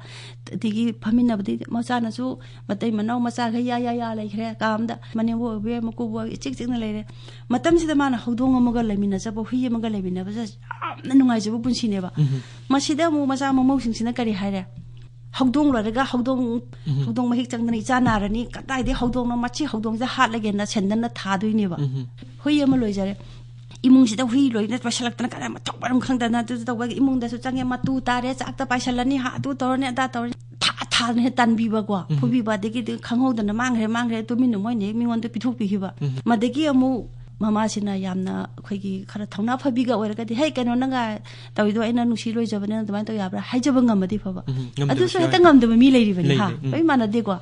ꯑꯗꯒꯤ ꯐꯝꯃꯤꯟꯅꯕꯗꯤ ꯃꯆꯥꯅꯁꯨ ꯃꯇꯩ ꯃꯅꯥꯎ ꯃꯆꯥꯈꯩ ꯌꯥ ꯌꯥ ꯌꯥ ꯂꯩꯈ꯭ꯔꯦ ꯀꯥ ꯑꯃꯗ, ꯃꯅꯦꯝꯕꯣꯛ ꯑꯣꯏꯕ ꯌꯥꯏ, ꯃꯀꯨꯕꯣꯛ ꯏꯆꯤꯛ ꯆꯤꯛꯅ ꯂꯩꯔꯦ꯫ ꯃꯇꯝꯁꯤꯗ ꯃꯥꯅ ꯍꯧꯗꯣꯡ ꯑꯃꯒ ꯂꯩꯃꯤꯟꯅꯖꯕ, ꯍꯨꯏ ꯑꯃꯒ ꯂꯩꯃꯤꯟꯅꯕꯁꯦ ꯌꯥꯝꯅ ꯅꯨꯡꯉꯥꯏꯖꯕ ꯄꯨꯟꯁꯤꯅꯦꯕ꯫ ꯎꯝ꯫ ꯃꯁꯤꯗ ꯑꯃꯨꯛ ꯃꯆꯥ ꯃꯃꯧꯁꯤꯡꯁꯤꯅ ꯀꯔꯤ ꯍꯥꯏꯔꯦ? ꯍꯧꯗꯣꯡ ꯂꯣꯏꯔꯒ ꯍꯧꯗꯣꯡ, ꯎꯝ꯫ ꯍꯧꯗꯣꯡ ꯃꯍꯤꯛ ꯆꯪꯗꯅ ꯏꯆꯥ ꯅꯥꯔꯅꯤ, ꯀꯗꯥꯏꯗꯩ ꯍꯧꯗꯣꯡꯅꯣ, ꯃꯁꯤ ꯍꯧꯗꯣꯡꯁꯦ ꯍꯥꯠꯂꯒꯦꯅ ꯁꯦꯟꯗꯟꯅ ꯊꯥꯗꯣꯏꯅꯦꯕ꯫ ꯎꯝ꯫ ꯍꯨꯏ ꯑꯃ ꯂꯣꯏꯖꯔꯦ, ꯏꯃꯨꯡꯁꯤꯗ ꯍꯨꯏ ꯂꯣꯏꯅ ꯄꯩꯁꯜꯂꯛꯇꯅ ꯀꯗꯥꯏ ꯃꯊꯣꯡ ꯃꯔꯝ ꯈꯪꯗꯅ ꯑꯗꯨ ꯇꯧꯕꯒꯤ ꯏꯃꯨꯡꯗꯁꯨ ꯆꯪꯉꯦ, ꯃꯇꯨ ꯇꯥꯔꯦ, ꯆꯥꯛꯇ ꯄꯥꯏꯁꯜꯂꯅꯤ, ꯍꯥ, ꯑꯗꯨ ꯇꯧꯔꯅꯤ, ꯑꯗꯥ ꯇꯧꯔꯅꯤ, ꯊꯥ ꯊꯥꯗꯅ ꯍꯦꯛ ꯇꯥꯟꯕꯤꯕꯀꯣ, ꯎꯝ꯫ ꯐꯨꯕꯤꯕ, ꯑꯗꯒꯤꯗꯤ ꯈꯪꯍꯧꯗꯅ ꯃꯥꯡꯈ꯭ꯔꯦ, ꯃꯥꯡꯈ꯭ꯔꯦ, ꯇꯨꯃꯤꯟꯅ ꯃꯣꯏꯅ ꯍꯦꯛ ꯃꯤꯉꯣꯟꯗ ꯄꯤꯊꯣꯛꯄꯤꯈꯤꯕ꯫ ꯎꯝ꯫ ꯃꯗꯒꯤ ꯑꯃꯨꯛ ꯃꯃꯥꯁꯤꯅ ꯌꯥꯝꯅ ꯑꯩꯈꯣꯏꯒꯤ ꯈꯔ ꯊꯧꯅꯥ ꯐꯕꯤꯒ ꯑꯣꯏꯔꯒꯗꯤ, "ꯍꯦ, ꯀꯩꯅꯣ, ꯅꯪꯒ ꯇꯧꯔꯤꯗꯣ ꯑꯩꯅ ꯅꯨꯡꯁꯤ ꯂꯣꯏꯖꯕꯅꯤꯅ ꯑꯗꯨꯃꯥꯏꯅ ꯇꯧ ꯌꯥꯕ꯭ꯔꯥ?" ꯍꯥꯏꯖꯕ ꯉꯝꯃꯗꯤ ꯐꯕ꯫ ꯎꯝ, ꯉꯝꯗꯕꯁꯨ ꯑꯗꯨꯁꯨ ꯍꯦꯛꯇ ꯌꯥꯎꯋꯦ꯫ ꯉꯝꯗꯕ ꯃꯤ ꯂꯩꯔꯤꯕꯅꯤ, ꯂꯩ, ꯍꯥ? ꯂꯩ, ꯎꯝ꯫ ꯂꯣꯏ ꯃꯥꯟꯅꯗꯦꯀꯣ꯫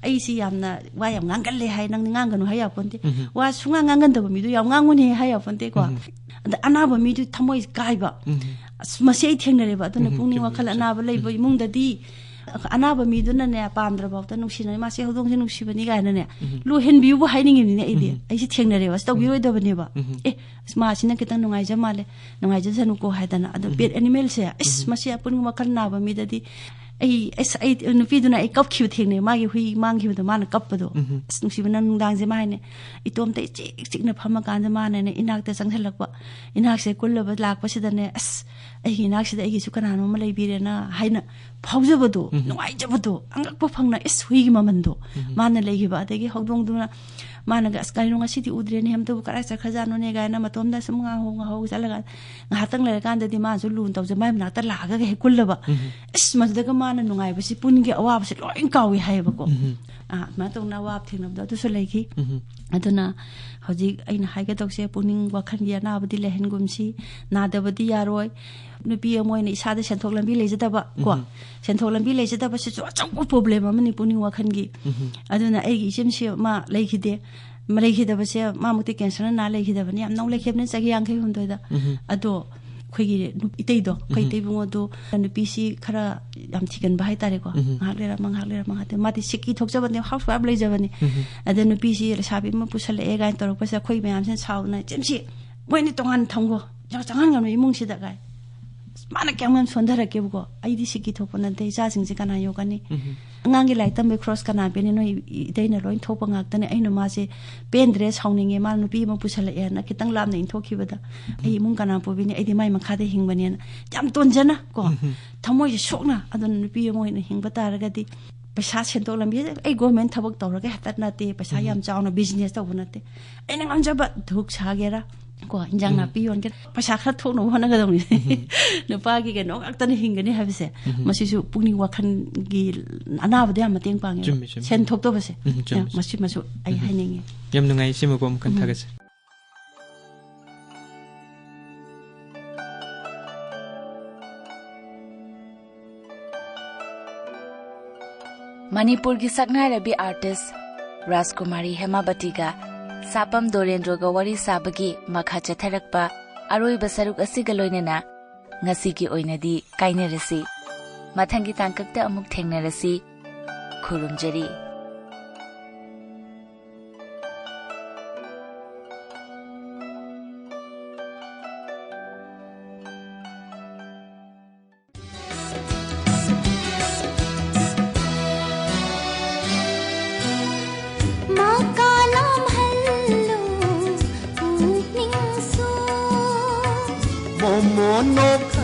ꯑꯩꯁꯤ ꯌꯥꯝꯅ ꯋꯥ ꯌꯥꯝ ꯉꯥꯡꯒꯜꯂꯦ ꯍꯥꯏ, ꯅꯪꯗꯤ ꯉꯥꯡꯒꯅꯨ ꯍꯥꯏ ꯌꯥꯄꯣꯟꯇꯦ꯫ ꯎꯝ꯫ ꯋꯥ ꯁꯨꯡꯉꯥꯡ ꯉꯥꯡꯒꯟꯗꯕ ꯃꯤꯗꯣ ꯌꯥꯝ ꯉꯥꯡꯉꯨꯅꯦ ꯍꯥꯏ ꯌꯥꯄꯣꯟꯇꯦꯀꯣ꯫ ꯎꯝ꯫ ꯑꯗ ꯑꯅꯥꯕ ꯃꯤꯗꯨ ꯊꯃꯣꯏ ꯀꯥꯏꯕ꯫ ꯎꯝ꯫ ꯑꯁ, ꯃꯁꯤ ꯑꯩ ꯊꯦꯡꯅꯔꯦꯕ꯫ ꯑꯗꯨꯅ ꯎꯝ, ꯄꯨꯛꯅꯤꯡ ꯆꯨꯝꯃꯤ, ꯋꯥꯈꯜ ꯆꯨꯝꯃꯤ꯫ ꯑꯅꯥꯕ ꯂꯩꯕ ꯎꯝ꯫ ꯏꯃꯨꯡꯗꯗꯤ ꯑꯅꯥꯕ ꯃꯤꯗꯨꯅꯅꯦ, ꯄꯥꯝꯗ꯭ꯔꯕꯐꯥꯎꯗ ꯅꯨꯡꯁꯤꯅ, "ꯃꯥꯁꯦ ꯍꯧꯗꯣꯡꯁꯦ ꯅꯨꯡꯁꯤꯕꯅꯤ" ꯀꯥꯏꯅꯅꯦ, ꯎꯝ꯫ ꯂꯣꯏꯍꯟꯕꯤꯌꯨꯕꯨ ꯍꯥꯏꯅꯤꯡꯉꯤꯕꯅꯤꯅꯦ ꯑꯩꯗꯤ꯫ ꯎꯝ꯫ ꯑꯩꯁꯦ ꯊꯦꯡꯅꯔꯦꯕ꯫ ꯑꯁ, ꯇꯧꯕꯤꯔꯣꯏꯗꯕꯅꯦꯕ꯫ ꯎꯝ꯫ "ꯑꯦ, ꯑꯁ, ꯃꯥꯁꯤꯅ ꯈꯤꯇꯪ ꯅꯨꯡꯉꯥꯏꯖ ꯃꯥꯜꯂꯦ, ꯅꯨꯡꯉꯥꯏꯖꯁꯅꯨꯀꯣ" ꯍꯥꯏꯗꯅ꯫ ꯑꯗꯣ ꯎꯝ꯫ ꯄꯦꯠ ꯑꯦꯅꯤꯃꯦꯜꯁꯦ, ꯑꯁ, ꯎꯝ꯫ ꯃꯁꯤ ꯑꯄꯨꯟꯕ ꯋꯥꯈꯜ ꯅꯥꯕ ꯃꯤꯗꯗꯤ, ꯑꯩ, ꯑꯁ, ꯑꯩ, ꯅꯨꯄꯤꯗꯨꯅ ꯑꯩ ꯀꯞꯈꯤꯕ ꯊꯦꯡꯅꯩ, ꯃꯥꯒꯤ ꯍꯨꯏ ꯃꯥꯡꯈꯤꯕꯗꯣ ꯃꯥꯅ ꯀꯞꯄꯗꯣ꯫ ꯎꯝ꯫ ꯑꯁ, ꯅꯨꯡꯁꯤꯕꯅ ꯅꯨꯡꯗꯥꯡꯁꯦ ꯃꯥ ꯍꯥꯏꯅꯦ, ꯏꯇꯣꯝꯇ ꯏꯆꯤꯛ ꯆꯤꯛꯅ ꯐꯝꯃꯀꯥꯟꯗ ꯃꯥꯅꯅꯦ ꯏꯅꯥꯛꯇ ꯆꯪꯁꯤꯜꯂꯛꯄ, ꯏꯅꯥꯛꯁꯦ ꯀꯨꯜꯂꯕ ꯂꯥꯛꯄꯁꯤꯗꯅꯦ, "ꯑꯁ, ꯑꯩꯒꯤ ꯏꯅꯥꯛꯁꯤꯗ ꯑꯩꯒꯤꯁꯨ ꯀꯅꯥꯅꯣ ꯑꯃ ꯂꯩꯕꯤꯔꯦꯅ" ꯍꯥꯏꯅ ꯐꯥꯎꯖꯕꯗꯣ, ꯎꯝ꯫ ꯅꯨꯡꯉꯥꯏꯖꯕꯗꯣ, ꯑꯉꯛꯄ ꯐꯪꯅ, ꯏꯁ, ꯍꯨꯏꯒꯤ ꯃꯃꯟꯗꯣ ꯎꯝ꯫ ꯃꯥꯅ ꯂꯩꯈꯤꯕ꯫ ꯑꯗꯒꯤ ꯍꯧꯗꯣꯡꯗꯨꯅ, ꯃꯥꯅꯒ, "ꯑꯁ, ꯀꯩꯅꯣ, ꯉꯁꯤꯗꯤ ꯎꯗ꯭ꯔꯦꯅꯦ, ꯑꯝꯇꯕꯨ ꯀꯗꯥꯏ ꯆꯠꯈ꯭ꯔꯖꯥꯠꯅꯣꯅꯦ?" ꯀꯥꯏꯅ ꯃꯇꯣꯝꯗ ꯁꯨꯝ ꯉꯥꯍꯧ ꯉꯥꯍꯧ ꯆꯠꯂꯒ, ꯉꯥꯏꯍꯥꯛꯇꯪ ꯂꯩꯔꯀꯥꯟꯗꯗꯤ ꯃꯥꯅꯁꯨ ꯂꯨꯅ ꯇꯧꯖ-, ꯃꯥꯏ ꯃꯅꯥꯛꯇ ꯂꯥꯛꯑꯒ ꯍꯦꯛ ꯀꯨꯜꯂꯕ꯫ ꯎꯝ꯫ ꯑꯁ, ꯃꯗꯨꯗꯒ ꯃꯥꯅ ꯅꯨꯡꯉꯥꯏꯕꯁꯤ, ꯄꯨꯟꯒꯤ ꯑꯋꯥꯕꯁꯤ ꯂꯣꯏ ꯀꯥꯎꯏ ꯍꯥꯏꯌꯦꯕꯀꯣ꯫ ꯎꯝ꯫ ꯑꯥ, ꯑꯗꯨꯃꯥꯏꯅ ꯇꯧꯅ ꯑꯋꯥꯕ ꯊꯦꯡꯅꯕꯗꯣ ꯑꯗꯨꯁꯨ ꯂꯩꯈꯤ꯫ ꯎꯝ꯫ ꯑꯗꯨꯅ ꯍꯧꯖꯤꯛ ꯑꯩꯅ ꯍꯥꯏꯒꯗꯧꯁꯦ, ꯄꯨꯛꯅꯤꯡ ꯋꯥꯈꯜꯒꯤ ꯑꯅꯥꯕꯗꯤ ꯂꯩꯍꯟꯒꯨꯝꯁꯤ, ꯅꯥꯗꯕꯗꯤ ꯌꯥꯔꯣꯏ꯫ ꯅꯨꯄꯤ ꯑꯃ ꯑꯣꯏꯅ ꯏꯁꯥꯗ ꯁꯦꯟꯊꯣꯛ ꯂꯝꯕꯤ ꯂꯩꯖꯗꯕ ꯀꯣ, ꯎꯝ꯫ ꯁꯦꯟꯊꯣꯛ ꯂꯝꯕꯤ ꯂꯩꯖꯗꯕꯁꯤꯁꯨ ꯑꯆꯧꯕ ꯄ꯭ꯔꯣꯕ꯭ꯂꯦꯝ ꯑꯃꯅꯤ ꯄꯨꯛꯅꯤꯡ ꯋꯥꯈꯜꯒꯤ꯫ ꯎꯝ꯫ ꯑꯗꯨꯅ ꯑꯩꯒꯤ ꯏꯆꯦꯝꯁꯤ ꯃꯥ ꯂꯩꯈꯤꯗꯦ꯫ ꯃ-, ꯂꯩꯈꯤꯗꯕꯁꯦ, ꯃꯥꯃꯛꯇꯤ ꯀꯦꯟꯁꯔꯅ ꯅꯥ ꯂꯩꯈꯤꯗꯕꯅꯤ, ꯌꯥꯝ ꯅꯧ ꯂꯩꯈꯤꯕꯅꯤ, ꯆꯍꯤ ꯌꯥꯡꯈꯩ ꯍꯨꯝꯗꯣꯏꯗ꯫ ꯎꯝ꯫ ꯑꯗꯣ ꯑꯩꯈꯣꯏꯒꯤ ꯅꯨ- ꯏꯇꯩꯗꯣ, ꯑꯩꯈꯣꯏ ꯎꯝ꯫ ꯏꯇꯩꯕꯨꯡ ꯑꯗꯨ ꯅꯨꯄꯤꯁꯤ ꯈꯔ ꯌꯥꯝ ꯊꯤꯒꯟꯕ ꯍꯥꯏꯇꯥꯔꯦꯀꯣ꯫ ꯎꯝ꯫ ꯉꯥꯏꯍꯥꯛ ꯂꯩꯔꯝꯃ, ꯉꯥꯏꯍꯥꯛ ꯂꯩꯔꯝꯃ, ꯉꯥꯏꯍꯥꯛ ꯂꯩꯔꯝꯃ꯫ ꯃꯥꯗꯤ ꯁꯤꯀꯤ ꯊꯣꯛꯆꯕꯅꯦ, ꯍꯥꯎꯁ ꯋꯥꯏꯐ ꯂꯩꯖꯕꯅꯦ꯫ ꯎꯝ꯫ ꯑꯗ ꯅꯨꯄꯤꯁꯤ ꯂꯩꯁꯥꯕꯤ ꯑꯃ ꯄꯨꯁꯜꯂꯛꯑꯦ ꯀꯥꯏꯅ ꯇꯧꯔꯛꯄꯁꯤꯗ ꯑꯩꯈꯣꯏ ꯃꯌꯥꯝꯁꯤꯅ ꯁꯥꯎꯗꯅ, "ꯏꯆꯦꯝꯁꯤ, ꯃꯣꯏ ꯑꯅꯤ ꯇꯣꯉꯥꯟꯅ ꯊꯝꯈꯣ, ꯆꯪꯍꯟꯒꯅꯨ ꯏꯃꯨꯡꯁꯤꯗ" ꯀꯥꯏ꯫ ꯃꯥꯅ ꯀꯌꯥꯝ ꯌꯥꯝ ꯁꯣꯟꯊꯔꯛꯀꯦꯕꯀꯣ꯫ ꯑꯩꯗꯤ ꯁꯤꯀꯤ ꯊꯣꯛꯄ ꯅꯠꯇꯦ, ꯏꯆꯥꯁꯤꯡꯁꯦ ꯀꯅꯥ ꯌꯣꯛꯀꯅꯤ? ꯎꯝ꯫ ꯑꯉꯥꯡꯒꯤ ꯂꯥꯏꯔꯤꯛ ꯇꯝꯕꯩ ꯈꯣꯔꯁ ꯀꯅꯥ ꯄꯤꯅꯤ? ꯅꯣꯏ ꯏꯇꯩꯅ ꯂꯣꯏ ꯊꯣꯛꯄ ꯉꯥꯛꯇꯅꯦ꯫ ꯑꯩꯅ ꯃꯥꯁꯦ ꯄꯦꯟꯗ꯭ꯔꯦ, ꯁꯥꯎꯅꯤꯡꯉꯦ, ꯃꯥꯅ ꯅꯨꯄꯤ ꯑꯃ ꯄꯨꯁꯜꯂꯛꯑꯦꯅ ꯈꯤꯇꯪ ꯂꯥꯞꯅ ꯏꯟꯊꯣꯛꯈꯤꯕꯗ ꯑꯩ ꯏꯃꯨꯡ ꯀꯅꯥ ꯄꯨꯕꯤꯅꯤ? ꯑꯩꯗꯤ ꯃꯥꯏ ꯃꯈꯥꯗ ꯍꯤꯡꯕꯅꯦꯅ ꯌꯥꯝ ꯇꯣꯟꯖꯅ ꯀꯣ, ꯎꯝ꯫ ꯊꯃꯣꯏꯁꯦ ꯁꯣꯛꯅ꯫ ꯑꯗꯨꯅ ꯅꯨꯄꯤ ꯑꯃ ꯑꯣꯏꯅ ꯍꯤꯡꯕ ꯇꯥꯔꯒꯗꯤ ꯄꯩꯁꯥ ꯁꯦꯟꯊꯣꯛ ꯂꯝꯕꯤ, ꯑꯩ ꯒꯣꯔꯃꯦꯟ ꯊꯕꯛ ꯇꯧꯔꯒ ꯍꯦꯛꯇ ꯅꯠꯇꯦ, ꯄꯩꯁꯥ ꯎꯝ꯫ ꯌꯥꯝ ꯆꯥꯎꯅ ꯕꯤꯖꯤꯅꯦꯁ ꯇꯧꯕ ꯅꯠꯇꯦ꯫ ꯑꯩꯅ ꯉꯝꯖꯕ ꯙꯨꯛ ꯁꯥꯒꯦꯔꯥ ꯀꯣ, ꯏꯟꯖꯥꯡ ꯎꯝ꯫ ꯅꯥꯄꯤ ꯌꯣꯟꯒꯦꯔꯥ, ꯄꯩꯁꯥ ꯈꯔ ꯊꯣꯛꯅꯕ ꯍꯣꯠꯅꯒꯗꯧꯅꯤ꯫ ꯎꯝ꯫ ꯅꯨꯄꯥꯒꯤ ꯀꯩꯅꯣ ꯉꯥꯛꯇꯅ ꯍꯤꯡꯒꯅꯤ ꯍꯥꯏꯕꯁꯦ, ꯎꯝ꯫ ꯃꯁꯤꯁꯨ ꯄꯨꯛꯅꯤꯡ ꯋꯥꯈꯜꯒꯤ ꯑꯅꯥꯕꯗ ꯌꯥꯝ ꯃꯇꯦꯡ ꯄꯥꯡꯉꯦꯕ꯫ ꯆꯨꯝꯃꯤ, ꯆꯨꯝꯃꯤ꯫ ꯁꯦꯟ ꯊꯣꯛꯇꯕꯁꯦ꯫ ꯎꯝ, ꯆꯨꯝꯃꯤ, ꯌꯥꯝ, ꯆꯨꯝꯃꯤ꯫ ꯃꯁꯤꯃꯁꯨ ꯑꯩ ꯎꯝ꯫ ꯍꯥꯏꯅꯤꯡꯉꯤ꯫ ꯌꯥꯝ ꯅꯨꯡꯉꯥꯏ, ꯏꯆꯦ ꯃꯀꯣꯛ ꯑꯃ ꯎꯝ꯫ ꯈꯟꯊꯒꯁꯦ꯫ ꯃꯅꯤꯄꯨꯔꯒꯤ ꯁꯛꯅꯥꯏꯔꯕꯤ ꯑꯥꯔꯇꯤꯁ ꯔꯥꯖꯀꯨꯃꯥꯔꯤ ꯍꯦꯃꯥꯕꯇꯤꯒ ꯁꯥꯄꯝ ꯗꯣꯔꯦꯟꯗ꯭ꯔꯣꯒ ꯋꯥꯔꯤ ꯁꯥꯕꯒꯤ ꯃꯈꯥ ꯆꯠꯊꯔꯛꯄ ꯑꯔꯣꯏꯕ ꯁꯔꯨꯛ ꯑꯁꯤꯒ ꯂꯣꯏꯅꯅ ꯉꯁꯤꯒꯤ ꯑꯣꯏꯅꯗꯤ ꯀꯥꯏꯅꯔꯁꯤ꯫ ꯃꯊꯪꯒꯤ ꯇꯥꯡꯀꯛꯇ ꯑꯃꯨꯛ ꯊꯦꯡꯅꯔꯁꯤ꯫ ꯈꯨꯔꯨꯝꯖꯔꯤ꯫ ꯃꯣꯃꯣ ꯅꯣꯛ